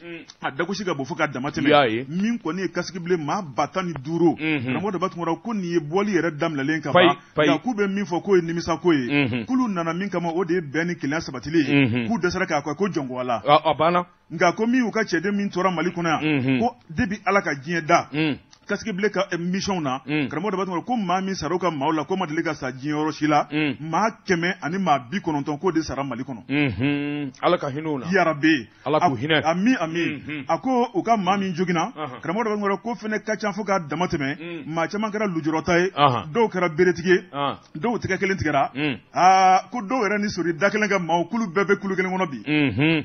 a dagosi ka bon fo ka dama tɛmɛ min kɔni ye casque bleu maa 15,000 karamɔgɔ daba tunkara ko nin ye bɔli yɛrɛ daminɛlen ka ban nka k'u bɛ min fɔ k'o ye nimisa ko ye k'olu nana min kama o de ye bɛn ni kelenya sabatili ye k'u dɛsɛra k'a kɛ ko jɔnko ala a banna nka ko min y'u ka cɛden min tora Mali kɔnɔ yan ko depuis Ala ka diɲɛ da casque bleu ka mission na karamɔgɔ daba tunkara ko maa min sara u ka maaw la ko ma deli ka sa diɲɛ yɔrɔ si la maa 190 k'o de sara Mali kɔnɔ Ala ka hinɛ u la yarabi Ala k'u hinɛ ami ami a ko u ka maa min joginna karamɔgɔ daba tunkara ko fana ka ca fo k'a dama tɛmɛ maa caman kɛra lujurata ye dɔw kɛra beretigi ye dɔw tɛgɛ kelen tigɛra aa ko dɔw yɛrɛ ni sori da kelen ka maaw k'olu bɛɛ bɛ kulu kelen kɔnɔ bi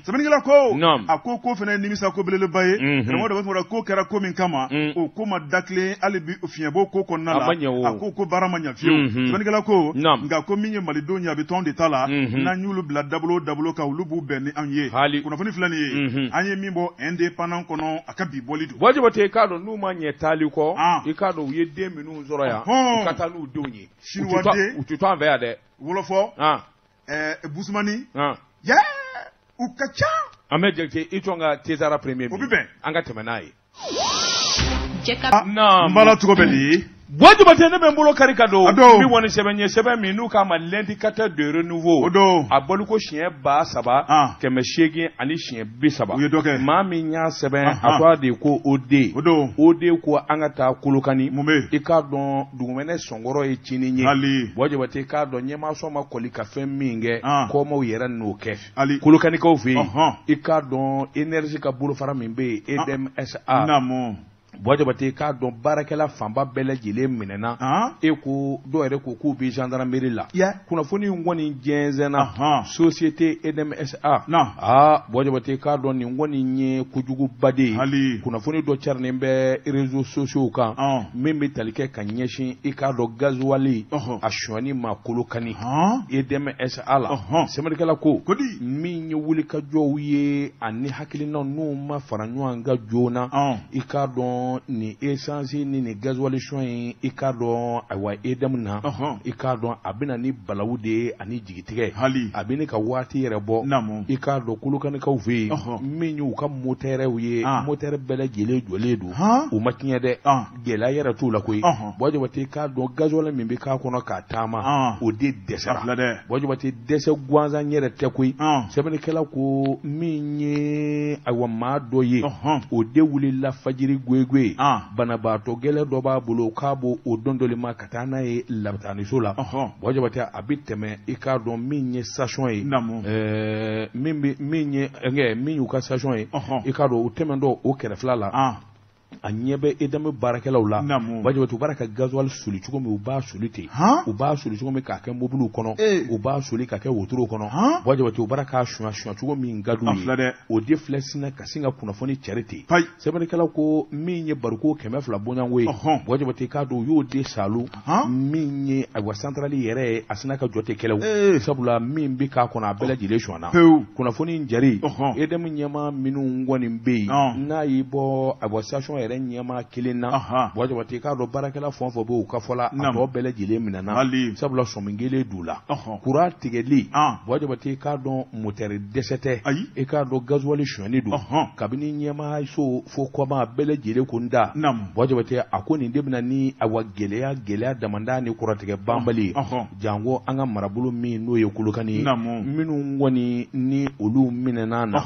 sɛbɛnnikɛla ko a ko ko fana ye nimisa ko belebeleba ye karamɔgɔ daba tunkara ko kɛra ko min kama o ko ma da tilen hali bi fiɲɛ b'o ko kɔnɔna la a ko ko baara ma ɲɛ fiyewu sɛbɛnnikɛla ko nka ko min ye malidenw ye a bɛ tɔn de ta la n'an y'olu bila dabolo dabolo kan olu b'u bɛn ni anw ye kunnafoni filɛ nin ye an ye min bɔ Indépendant kɔnɔ a ka bi bɔli don Buwa Jabate i k'a dɔn n'u ma ɲɛ taali kɔ i k'a dɔn u ye den minnu sɔrɔ yan u ka taa n'u denw ye Siniwaden u tɛ to an fɛ yan dɛ wɔlɔfɔ busumani u ka ca an bɛ Jakite i tɔn ka Tesara premier o bɛ bɛn an ka tɛmɛ n'a ye n b'a la cogo bɛ di Buwa Jabate ne bɛ n bolo kari ka don n bɛ bɔ ni sɛbɛn ye sɛbɛn min n'u k'a ma l'indicateur de renouveau o don a bɔliko siɲɛ 3830 u ye dɔ kɛ maa min y'a sɛbɛn a tɔgɔ de ye ko OD o don OD ko an ka taa Kolokani mun bɛ i k'a dɔn dugumɛnɛ sɔnkɔrɔ ye cinin ye hali Buwa Jabate i k'a dɔn ɲɛmaaso ma kɔli ka fɛn min kɛ kɔmaw yɛrɛ n'o kɛ hali Kolokanikaw fɛ yen i k'a dɔn énergie ka bolofara min bɛ yen EDM SA naamu Buwa Jabate i k'a dɔn baarakɛla fanba bɛɛ lajɛlen minɛna e ko dɔw yɛrɛ ko k'u bɛ gendarmerie la kunnafoni in kɔni jɛnsɛnna société EDM SA aa Buwa Jabate i k'a dɔn nin kɔni ye kojuguba de ye kunnafoni dɔ carinen bɛ réseaux sociaux kan min bɛ tali kɛ ka ɲɛsin i k'a dɔn gazuwali a sonyani ma Kolokani EDM SA la sɛbɛnnikɛla ko min ye wulikajɔw ye ani hakilina n'u ma fara ɲɔgɔn kan joona i k'a dɔn nin essence ni nin gasoil sonya in i k'a dɔn ayiwa EDM na i k'a dɔn a bɛ na ni balawu de ye ani jigitigɛ hali a bɛ ne ka waati yɛrɛ bɔ i k'a dɔn Kolokanikaw fɛ yen min y'u ka motɛriw ye motɛri bɛɛ lajɛlen jɔlen don u ma tiɲɛ dɛ gɛlɛya yɛrɛ t'u la koyi Buwa Jabate i k'a dɔn gasoil min bɛ k'a kɔnɔ k'a taama o de dɛsɛra Buwa Jabate dɛsɛ gansan yɛrɛ tɛ koyi sɛbɛnnikɛla ko min ye ayiwa maa dɔ ye o de wulila fajiri goyegoye banabaatɔ gɛlɛn dɔ b'a bolo k'a b'o o dondoli ma ka taa n'a ye labitaniso la Buwa Jabate a bɛ tɛmɛ i k'a dɔn min ye station ye min y'u ka station ye i k'a dɔn u tɛmɛntɔ o kɛrɛfɛla la a ɲɛ bɛ EDM baarakɛlaw la Buwa Jabate u b'a ka gasoil soli cogo min u b'a soli ten u b'a soli cogo min k'a kɛ mobiliw kɔnɔ u b'a soli ka kɛ wotorow kɔnɔ Buwa Jabate u b'a k'a sunya sunya cogo min ka d'u ye o de filɛ sinna ka sin ka kunnafoni cari ten sɛbɛnnikɛla ko min ye bariko 200 bɔɲɔgɔnko ye Buwa Jabate k'a dɔn u y'o de salu min ye ayiwa santarali yɛrɛ ye a sinna ka jɔ ten kɛlɛw sabula min bɛ k'a kɔnɔ a bɛɛ lajɛlen sonyana kunnafoni in jari EDM ɲɛmaa minnu kɔni bɛ yen n'a y'i bɔ ayiwa station yɛrɛ ɲɛmaa kelen na Buwa Jabate i k'a dɔn baarakɛla fɛn o fɛn bɛ u ka fɔ la a tɔ bɛɛ lajɛlen minɛna sabula sɔmi kelen d'u la kuran tigɛli Buwa Jabate i k'a dɔn motɛri dɛsɛ tɛ i k'a dɔn gazuwali sonyani don kabini ɲɛmaaso fo kɔma bɛɛ lajɛlen ko n da Buwa Jabate a ko nin de bɛ na ni ayiwa gɛlɛya gɛlɛya damanda ni kurantigɛ banbali ye janko an ka marabolo min n'o ye Kolokani ye minnu kɔni ni olu minɛna na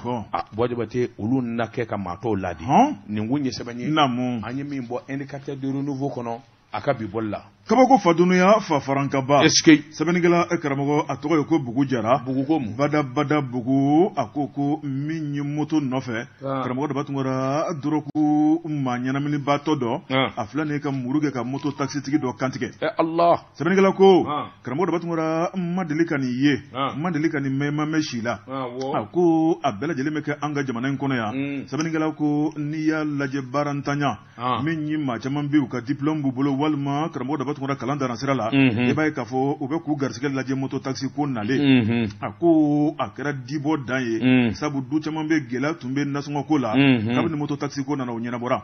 Buwa Jabate olu na kɛ ka maa tɔw laadi nin kun ye sɛbɛn ye an ye min bɔ Indicateur de renouveau kɔnɔ a ka bi bɔli la kabako fa dunuya fa farankaba est ce que sɛbɛnnikɛla karamɔgɔ a tɔgɔ ye ko Bugu Jara Bugu ko mun bada bada Bugu a ko ko min ye moto nɔfɛ karamɔgɔ Daba Tunkara dɔrɔgu maa ɲɛnaminibaatɔ dɔ a filɛ nin ye ka muru kɛ ka moto takisitigi dɔ kantigɛ Allah sɛbɛnnikɛla ko karamɔgɔ Daba Tunkara n ma deli ka nin ye n ma deli ka nin mɛn n ma mɛn si la a ko a bɛɛ lajɛlen bɛ kɛ an ka jamana in kɔnɔ yan sɛbɛnnikɛla ko n'i y'a lajɛ baarantanya min ye maa caman bɛ u ka diplôme b'u bolo walima karamɔgɔ Daba Daba Tunkara kalan danna sira la, i b'a ye k'a fɔ u bɛ k'u garisɛgɛ lajɛ moto taxi ko nalen, a ko a kɛra dibɔ dan ye, sabu du caman bɛ gɛlɛya tun bɛ nasɔngɔ ko la, kabini moto taxi ko nana o ɲɛnabɔra.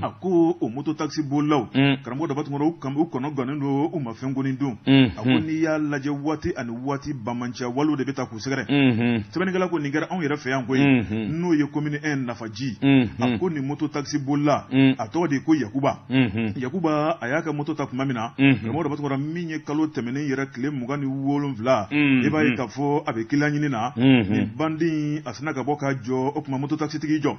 A ko o moto taxi bolilaw, karamɔgɔ Daba Tunkara, u kɔnɔ gannen don, u ma fɛn kɔni dun. A ko n'i y'a lajɛ waati ani waati banbaanciya walew de bɛ taa k'u sɛgɛrɛ. Sɛbɛnnikɛla ko nin kɛra anw yɛrɛ fɛ yan koyi, n'o ye commune 1 Nafaji. A ko nin moto taxi bolila, a tɔgɔ de ye ko Yakuba. Yakuba a y'a ka moto ta tuma min na, karamɔgɔ Daba Tunkara, min ye kalo tɛmɛnen yɛrɛ tile 27, i b'a ye k'a fɔ a bɛ kiliyan ɲini na, nin bandi a sinna ka bɔ ka jɔ. O tuma moto taxitigi jɔ,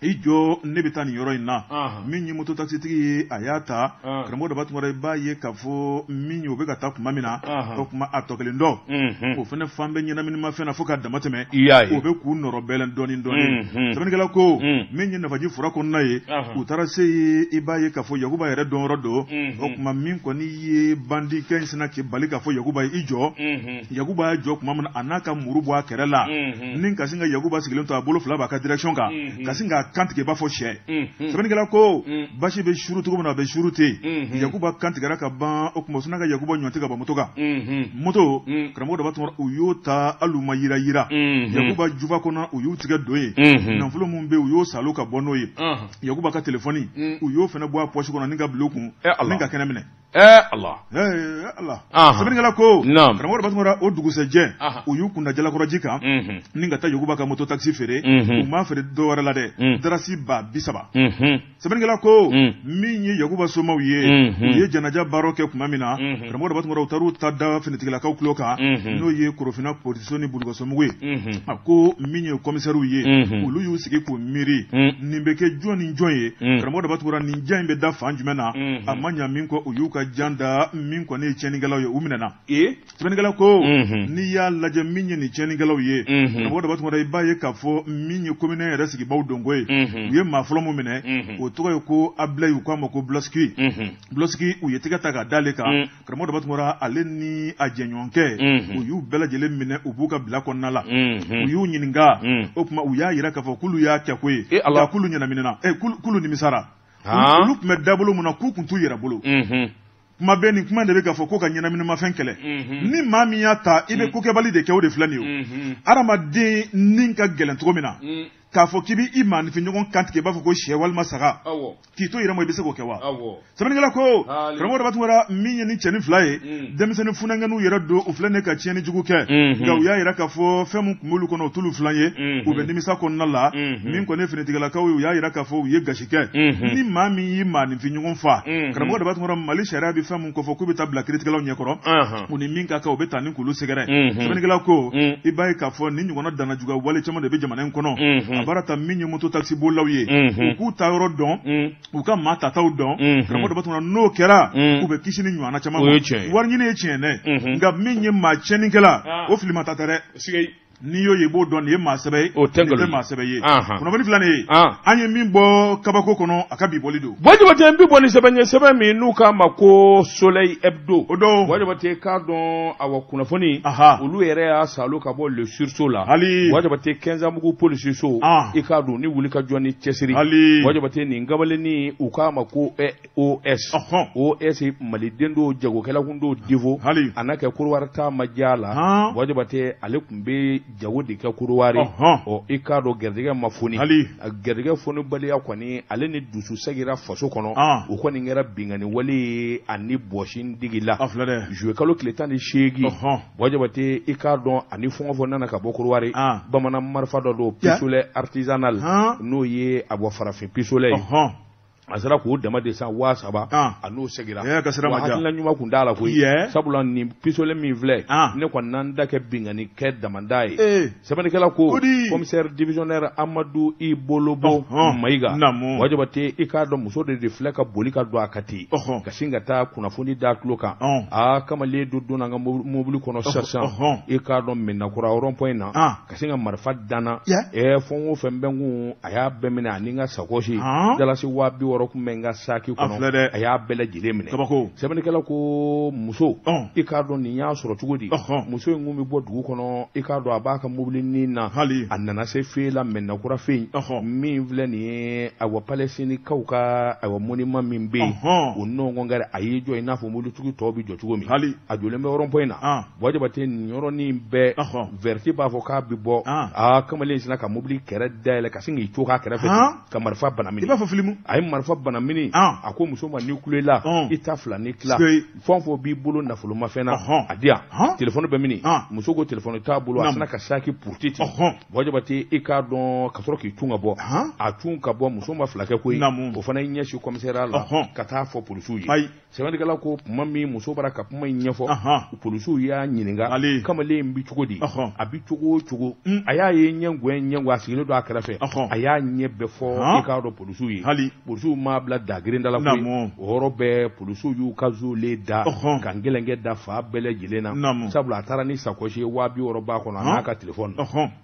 i jɔ, ne bɛ taa nin yɔrɔ in na. Min ye moto taxitigi ye, a y'a ta, karamɔgɔ Daba Tunkara, i b'a ye k'a fɔ min ye, o bɛ ka taa tuma min na, o tuma a tɔ kelen dɔ o fana fan bɛ ɲɛnaminimafɛn na fo ka dama tɛmɛ, o bɛ k'u nɔrɔ bɛlɛn dɔɔnin dɔɔnin. Sɛbɛnnikɛla ko min ye Nafaji fura kɔnɔna ye, u taara se yen, i b'a ye k'a fɔ Yakuba yɛrɛ dɔnyɔrɔ don. O tuma min kɔni ye bandikɛ in sinna k'i bali k'a fɔ Yakuba ye, i jɔ. Yakuba y'a jɔ tuma min na, a n'a ka muru bɔ a kɛrɛ la, ni ka sin ka Yakuba sigilen to, a bolo fila b'a ka direction kan, ka sin k'a kantigɛ i b'a fɔ sɛ. Sɛbɛnnikɛla ko basi bɛ suru cogo min na, a bɛ suru ten. Yakuba kantigɛra ka ban. O tuma u sinna ka Yakuba ɲɔnti ka bɔ moto kan. Moto, karamɔgɔ Daba Tunkara, u y'o ta, hali u ma yira yira. Yakuba jufa kɔnɔ, u y'u tigɛ don yen. Nafolo min bɛ yen, u y'o salo ka bɔ n'o ye. Yakuba ka telefɔni, u y'o fana bɔ a pɔsi kɔnɔ ni ka bila u kun ni ka kɛnɛ minɛ. Ala Ala. Sɛbɛnnikɛla ko, karamɔgɔ Daba Tunkara, o dugusɛjɛ u y'u kunda Jalakɔrɔji kan ni ka taa Yakuba ka moto taxi feere. U m'a feere dɔ wɛrɛ la dɛ, darasi 30 000. Sɛbɛnnikɛla ko min ye Yakuba somaw ye, u ye janaja baaraw kɛ tuma min na, karamɔgɔ Daba Tunkara, u taar'u ta da finitigilakaw tulo kan, n'o ye Korofina polisiso ni Bulukasomugu ye. A ko min ye kɔmisɛriw ye, olu y'u sigi k'u miiri, nin bɛ kɛ jɔn ni jɔn ye? Karamɔgɔ Daba Tunkara, nin jan in bɛ da fan jumɛn na? A ma ɲa min kɔ, u y'u ka jan da min kɔni ye tiɲɛnikɛlaw ye, u minɛna. Sɛbɛnnikɛla ko n'i y'a lajɛ, min ye nin tiɲɛnikɛlaw ye, karamɔgɔ Daba Tunkara, i b'a ye k'a fɔ min ye commune yɛrɛ sigibaw donko ye. U ye maa fɔlɔ min minɛ, o tɔgɔ ye ko Abilayi, u k'a ma ko Bulɔsiki. Bulɔsiki, u ye tɛgɛ ta k'a d'ale kan. Karamɔgɔ Daba Tunkara, ale ni a jɛɲɔgɔnkɛ, u y'u bɛɛ lajɛlen minɛ, u b'u ka bila kɔnɔna la. U y'u ɲininka, o tuma u y'a jira k'a fɔ k'olu y'a kɛ ko ye, nka k'olu ɲɛnaminina, k'olu nimisara. Olu tun bɛ dabolo mun na, k'u tun t'u yɛrɛ bolo. Kuma bɛɛ nin kuma de bɛ k'a fɔ ko ka ɲɛnaminimafɛn kɛlɛ. Ni maa min y'a ta, i bɛ kokɛbali de kɛ, o de filɛ nin ye. O hadamaden ni ka gɛlɛn cogo min na, k'a fɔ k'i b'i maaninfin ɲɔgɔn kantigɛ i b'a fɔ ko sɛ walima saga, k'i to yɛrɛ ma, i bɛ se k'o kɛ wa? Sɛbɛnnikɛla ko, karamɔgɔ Daba Tunkara, min ye ni cɛnin fila ye, denmisɛnnin funankɛninw yɛrɛ don, u filɛ nin ka tiɲɛni jugu kɛ, nka u y'a yira k'a fɔ fɛn min tun b'olu kɔnɔ, o t'olu filan ye. U bɛ nimisa kɔnɔna la. Min kɔni ye finitigilakaw ye, u y'a yira k'a fɔ u ye gasi kɛ. Ni maa min y'i maaninfin ɲɔgɔn fa, karamɔgɔ Daba Tunkara, Mali sariya bɛ fɛn min kofɔ, k'u bɛ taa bila kiiritigɛlaw ɲɛkɔrɔ, u ni min ka kan, u bɛ taa ni k'olu sɛgɛrɛ. Sɛbɛnnikɛla ko i b'a ye k'a fɔ nin ɲɔgɔnna dannajuguya wale caman de bɛ jamana in kɔnɔ. A baara ta min ye moto taxi bolilaw ye, u k'u ta yɔrɔ dɔn, u ka maa tataw dɔn, karamɔgɔ Daba Tunkara, n'o kɛra, u bɛ kisi nin ɲɔgɔnna caman ma. Wari ɲini ye tiɲɛ dɛ, nka min ye maa tiɲɛnikɛla, o filima ta tɛ dɛ. N'i y'o ye, i b'o dɔn nin ye maa sɛbɛ ye, o tɛ nin tɛ maa sɛbɛ ye. Kunnafoni filɛ nin ye, an ye min bɔ kabako kɔnɔ, a ka bi bɔli don. Buwa Jabate, n bi bɔ ni sɛbɛn ye, sɛbɛn min n'u k'a ma ko Soleil Hebdo. O don. Buwa Jabate, k'a dɔn, awa, kunnafoni, olu yɛrɛ y'a salo ka bɔ le sursaut la. Hali. Buwa Jabate, Kɛnzanbugu polisiso, i k'a dɔn ni wuli ka jɔ ni cɛsiri. Hali. Buwa Jabate, nin kamalennin, u k'a ma ko OS. OS, maliden don, jagokɛla kun don Divo. Hali. A n'a kɛ Korowari taa ma diya a la. Buwa Jabate, ale tun bɛ jago de kɛ Korowari. Ɔ, i k'a dɔn garijɛgɛ ma foni. Hali. Garijɛgɛ fonibaliya kɔni, ale ni dusu segira faso kɔnɔ. O kɔni kɛra binkanni wale ye ani bɔsi digi la. A filɛ dɛ. Juillet kalo tile 18. Buwa Jabate, i k'a dɔn ani fɛn o fɛn nana ka bɔ Korowari, bamanan marifa dɔ don, pistolet artisanal, n'o ye a bɔ farafin pistolet ye. A sera k'o dama de san 3000, a n'o segira. Wa hakilina ɲuman kun t'a la koyi, sabula nin pistolet min filɛ, ne kɔni na n da kɛ binkanni kɛ damanda ye. Sɛbɛnnikɛla ko commissaire divisionnaire Amadu I Bolobo Mayiga, Buwa Jabate, i k'a dɔn muso de filɛ ka boli ka don a kan ten, ka sin ka taa kunnafoni d'a tulo kan. Aa, kamalen dɔ donna an ka mobili kɔnɔ sisan, i k'a dɔn Mɛnakura rond point na, ka sin ka marifa da n na. Fɛn o fɛn bɛ n kun, a y'a bɛɛ minɛ ani n ka sakɔsi dalasi 60 000. 60 tun bɛ n ka saki kɔnɔ, a y'a bɛɛ lajɛlen minɛ. Sɛbɛnnikɛla ko muso, i k'a dɔn nin y'a sɔrɔ cogo di? Muso in kun bɛ bɔ dugu kɔnɔ, i k'a dɔn a b'a ka mobilinin na, a nana se fe la Mɛnakura fɛ yen, min filɛ nin ye, ayiwa Palɛstinikaw ka ayiwa monument min bɛ yen, o nɔngɔn kɛrɛ, a y'i jɔ i n'a fɔ mobilitigi tɔw bɛ jɔ cogo min, a jɔlen bɛ rond-point na. Buwa Jabate, nin yɔrɔnin bɛɛ vɛrɛti b'a fɔ k'a bɛ bɔ, aa kamalen sinna ka mobili kɛrɛ dayɛlɛ ka sin k'i cogo a kɛrɛfɛ ka marifa banamini. I b'a fɔ filimu. A ye marifa banamini, a ko muso ma, n'i kulela i ta fila ni tila, fɛn o fɛn b'i bolo nafolomafɛn na, a di yan. Telefɔni bɛ mini? Muso ko telefɔni t'a bolo. A sinna ka saki puruti ten. Buwa Jabate, i k'a dɔn ka sɔrɔ k'i tun ka bɔ, a tun ka bɔ, muso ma fila kɛ koyi, o fana y'i ɲɛsin commissariat la ka taa fɔ polisiw ye. Sɛbɛnnikɛla ko tuma min muso bɔra ka kuma in ɲɛfɔ, polisiw y'a ɲininka kamalen in bɛ cogo di, a bɛ cogo o cogo, a y'a ye ɲɛgɛn ɲɛgɛn, a sigilen don a kɛrɛfɛ, a y'a ɲɛ bɛɛ fɔ i k'a dɔn polisiw ye. Polisiw m'a bila dagirin da la koyi, o yɔrɔ bɛɛ polisiw y'u ka zolen da ka gɛlɛnkɛ da fan bɛɛ lajɛlen na, sabula a taara ni sakɔsi ye 60 000 b'a kɔnɔ, a n'a ka telefɔni.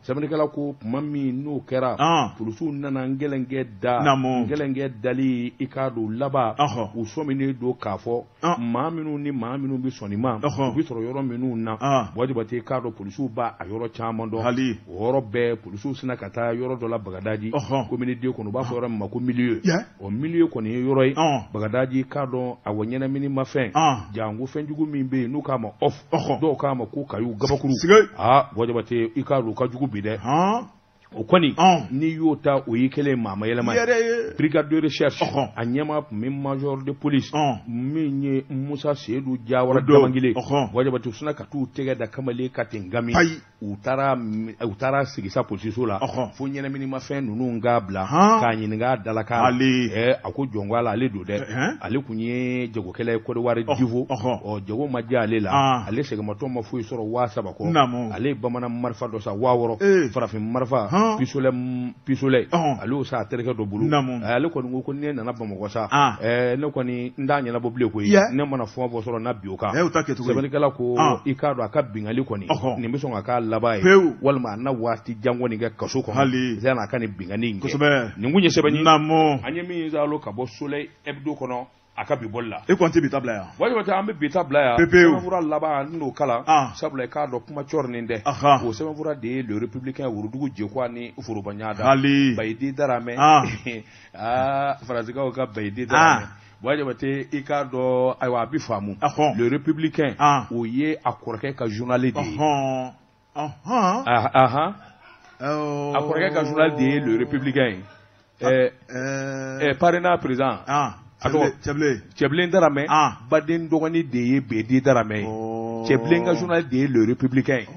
Sɛbɛnnikɛla ko tuma min n'o kɛra, polisiw nana gɛlɛnkɛ da, gɛlɛnkɛ dali, i k'a dɔn laban u sɔminen don k'a fɔ maa minnu ni maa minnu bɛ sɔn ma, u bɛ sɔrɔ yɔrɔ minnu na. Buwa Jabate, i k'a dɔn polisiw b'a a yɔrɔ caman dɔn. O yɔrɔ bɛɛ polisiw sinna ka taa yɔrɔ dɔ la Bagadaji commune deux kɔnɔ, u b'a fɔ yɔrɔ min ma ko milieu. O milieu kɔni ye yɔrɔ ye Bagadaji, k'a dɔn a wa ɲɛnaminimafɛn janko fɛnjugu min bɛ yen n'u k'a ma off, dɔw k'a ma ko kayu gabakuru. Aa Buwa Jabate, i k'a dɔn u ka jugu bi dɛ. O kɔni n'i y'o ta, o y'i kɛlen maa ma yɛlɛma ye. Brigade de recherche a ɲɛmaa tun bɛ major de police min ye Musa Seyidu Jawara Damangile. Buwa Jabate, u sinna ka t'u tɛgɛ da kamalen kan ten gami. U taara sigi sa polisiso la fo ɲɛnaminimafɛn ninnu k'a bila k'a ɲininka a dalakan. A ko jɔn ko ala, ale don dɛ, ale tun ye jagokɛla ye Kɔdiwari Divo. Ɔ jago ma diya ale la, ale sɛgɛmatɔ ma foyi sɔrɔ 3000 kɔ. Ale ye bamanan marifa dɔ san 6000, farafin marifa pistolet, ale y'o san a terikɛ dɔ bolo. Ale kɔni ko ne nana Bamakɔ sa, ne kɔni n t'a ɲɛnabɔ bilen koyi, ne mana fɛn o fɛn sɔrɔ na bin o kan. Sɛbɛnnikɛla ko i k'a dɔn a ka binkanni kɔni nin bɛ sɔn ka k'a laban ye, walima a na waati jan kɔni kɛ kaso kɔnɔ yanni a ka nin binkanni in kɛ. Nin kun ye sɛbɛn ye an ye min zalo ka bɔ Soleil Hebdo kɔnɔ a ka bi bɔli la. E ko an tɛ bi ta bila yan. Buwa Jabate, an bɛ bi ta bila yan. Pepewu. Sɛbɛnfura laban n n'o kalan, sabula i k'a dɔn kuma cɔrinen tɛ. O sɛbɛnfura de ye Le Républicain, Worodugu Jekuwa ni Foroba ɲada. Bayidi Daramɛ. Aa Faransikaw ka Bayidi Daramɛ. Buwa Jabate, i k'a dɔn ayiwa a bɛ faamu. Le Républicain, o ye a kɔrɔkɛ ka journal de ye. A kɔrɔkɛ ka journal de ye Le Républicain ye. Parena président. A tɔgɔ Cɛbilen Daramɛ baden dɔgɔnin de ye Bedi Daramɛ ye. Cɛbilen ka journal de ye Le Républicain ye.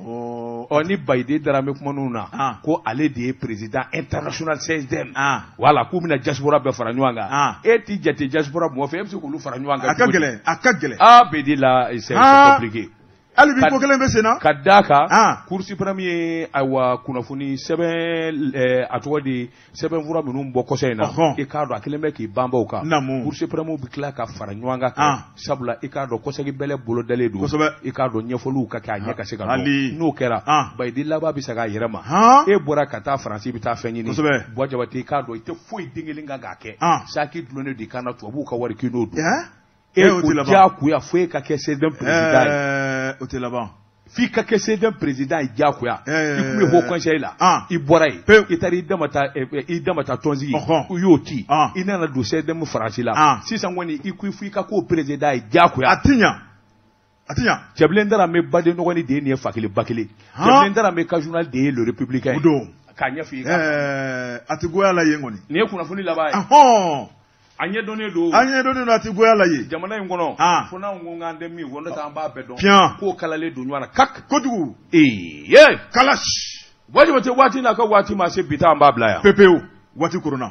Ɔ ni Bayidi Daramɛ kuman'u na ko ale de ye président international CSDM. Voilà, k'u bɛna diaspora bɛɛ fara ɲɔgɔn kan. E t'i jate diaspora mɔgɔ fɛ, e bɛ se k'olu fara ɲɔgɔn kan. A ka gɛlɛn, a ka gɛlɛn. Ah Bedi la, c'est compliqué. Hali bi ko kelen bɛ sen na. Ka d'a kan Cour suprême ye ayiwa kunnafoni sɛbɛn, a tɔgɔ di, sɛbɛnfura minnu bɔ kɔsa in na, i k'a dɔn a kelen bɛ k'i banba o kan. Cour suprême bɛ tila ka fara ɲɔgɔn kan, sabula i k'a dɔn kɔsegi bɛlɛ bolodalen don. I k'a dɔn ɲɛfɔliw ka kɛ a ɲɛ ka se ka dɔn. N'o kɛra Bayidi laban bɛ segin a yɛrɛ ma. E bɔra ka taa Faransi, i bɛ taa fɛn ɲini. Buwa Jabate, i k'a dɔn i tɛ foyi den kelen kan k'a kɛ. Saki dulonnen don i kan na, tubabuw ka wari k'i n'o dun. E ko diyagoya fo e ka kɛ CSDM président ye. O tɛ laban. F'i ka kɛ CSDM président ye diyagoya. I tun bɛ haut conseil la. I bɔra yen. I taara i dama ta i dama ta tɔnsigi. U y'o ci. I nana don CSDM Faransi la. Sisan kɔni i ko f'i ka k'o président ye diyagoya. A ti ɲa. A ti ɲa. Cɛbilen Daramɛ baden dɔgɔnin de ye nin ye, fa kelen ba kelen. Cɛbilen Daramɛ ka journal de ye Le Républicain ye. O don. K'a ɲɛfɔ i ye. A ti goya la yen kɔni. Nin ye kunnafoni laban ye. A ɲɛdɔnnen don. A ɲɛdɔnnen don, a ti goya la yen. Jamana in kɔnɔ. Fo n'anw ko k'an tɛ min fɔ, n'o tɛ an b'a bɛɛ dɔn. Tiɲɛ. K'o kalalen don ɲɔgɔn na kak. Kojugu. Ee. Kalashi. Buwa Jabate, waati n'a ka waati ma se, bi ta an b'a bila yan. Pepewu, waati koronna.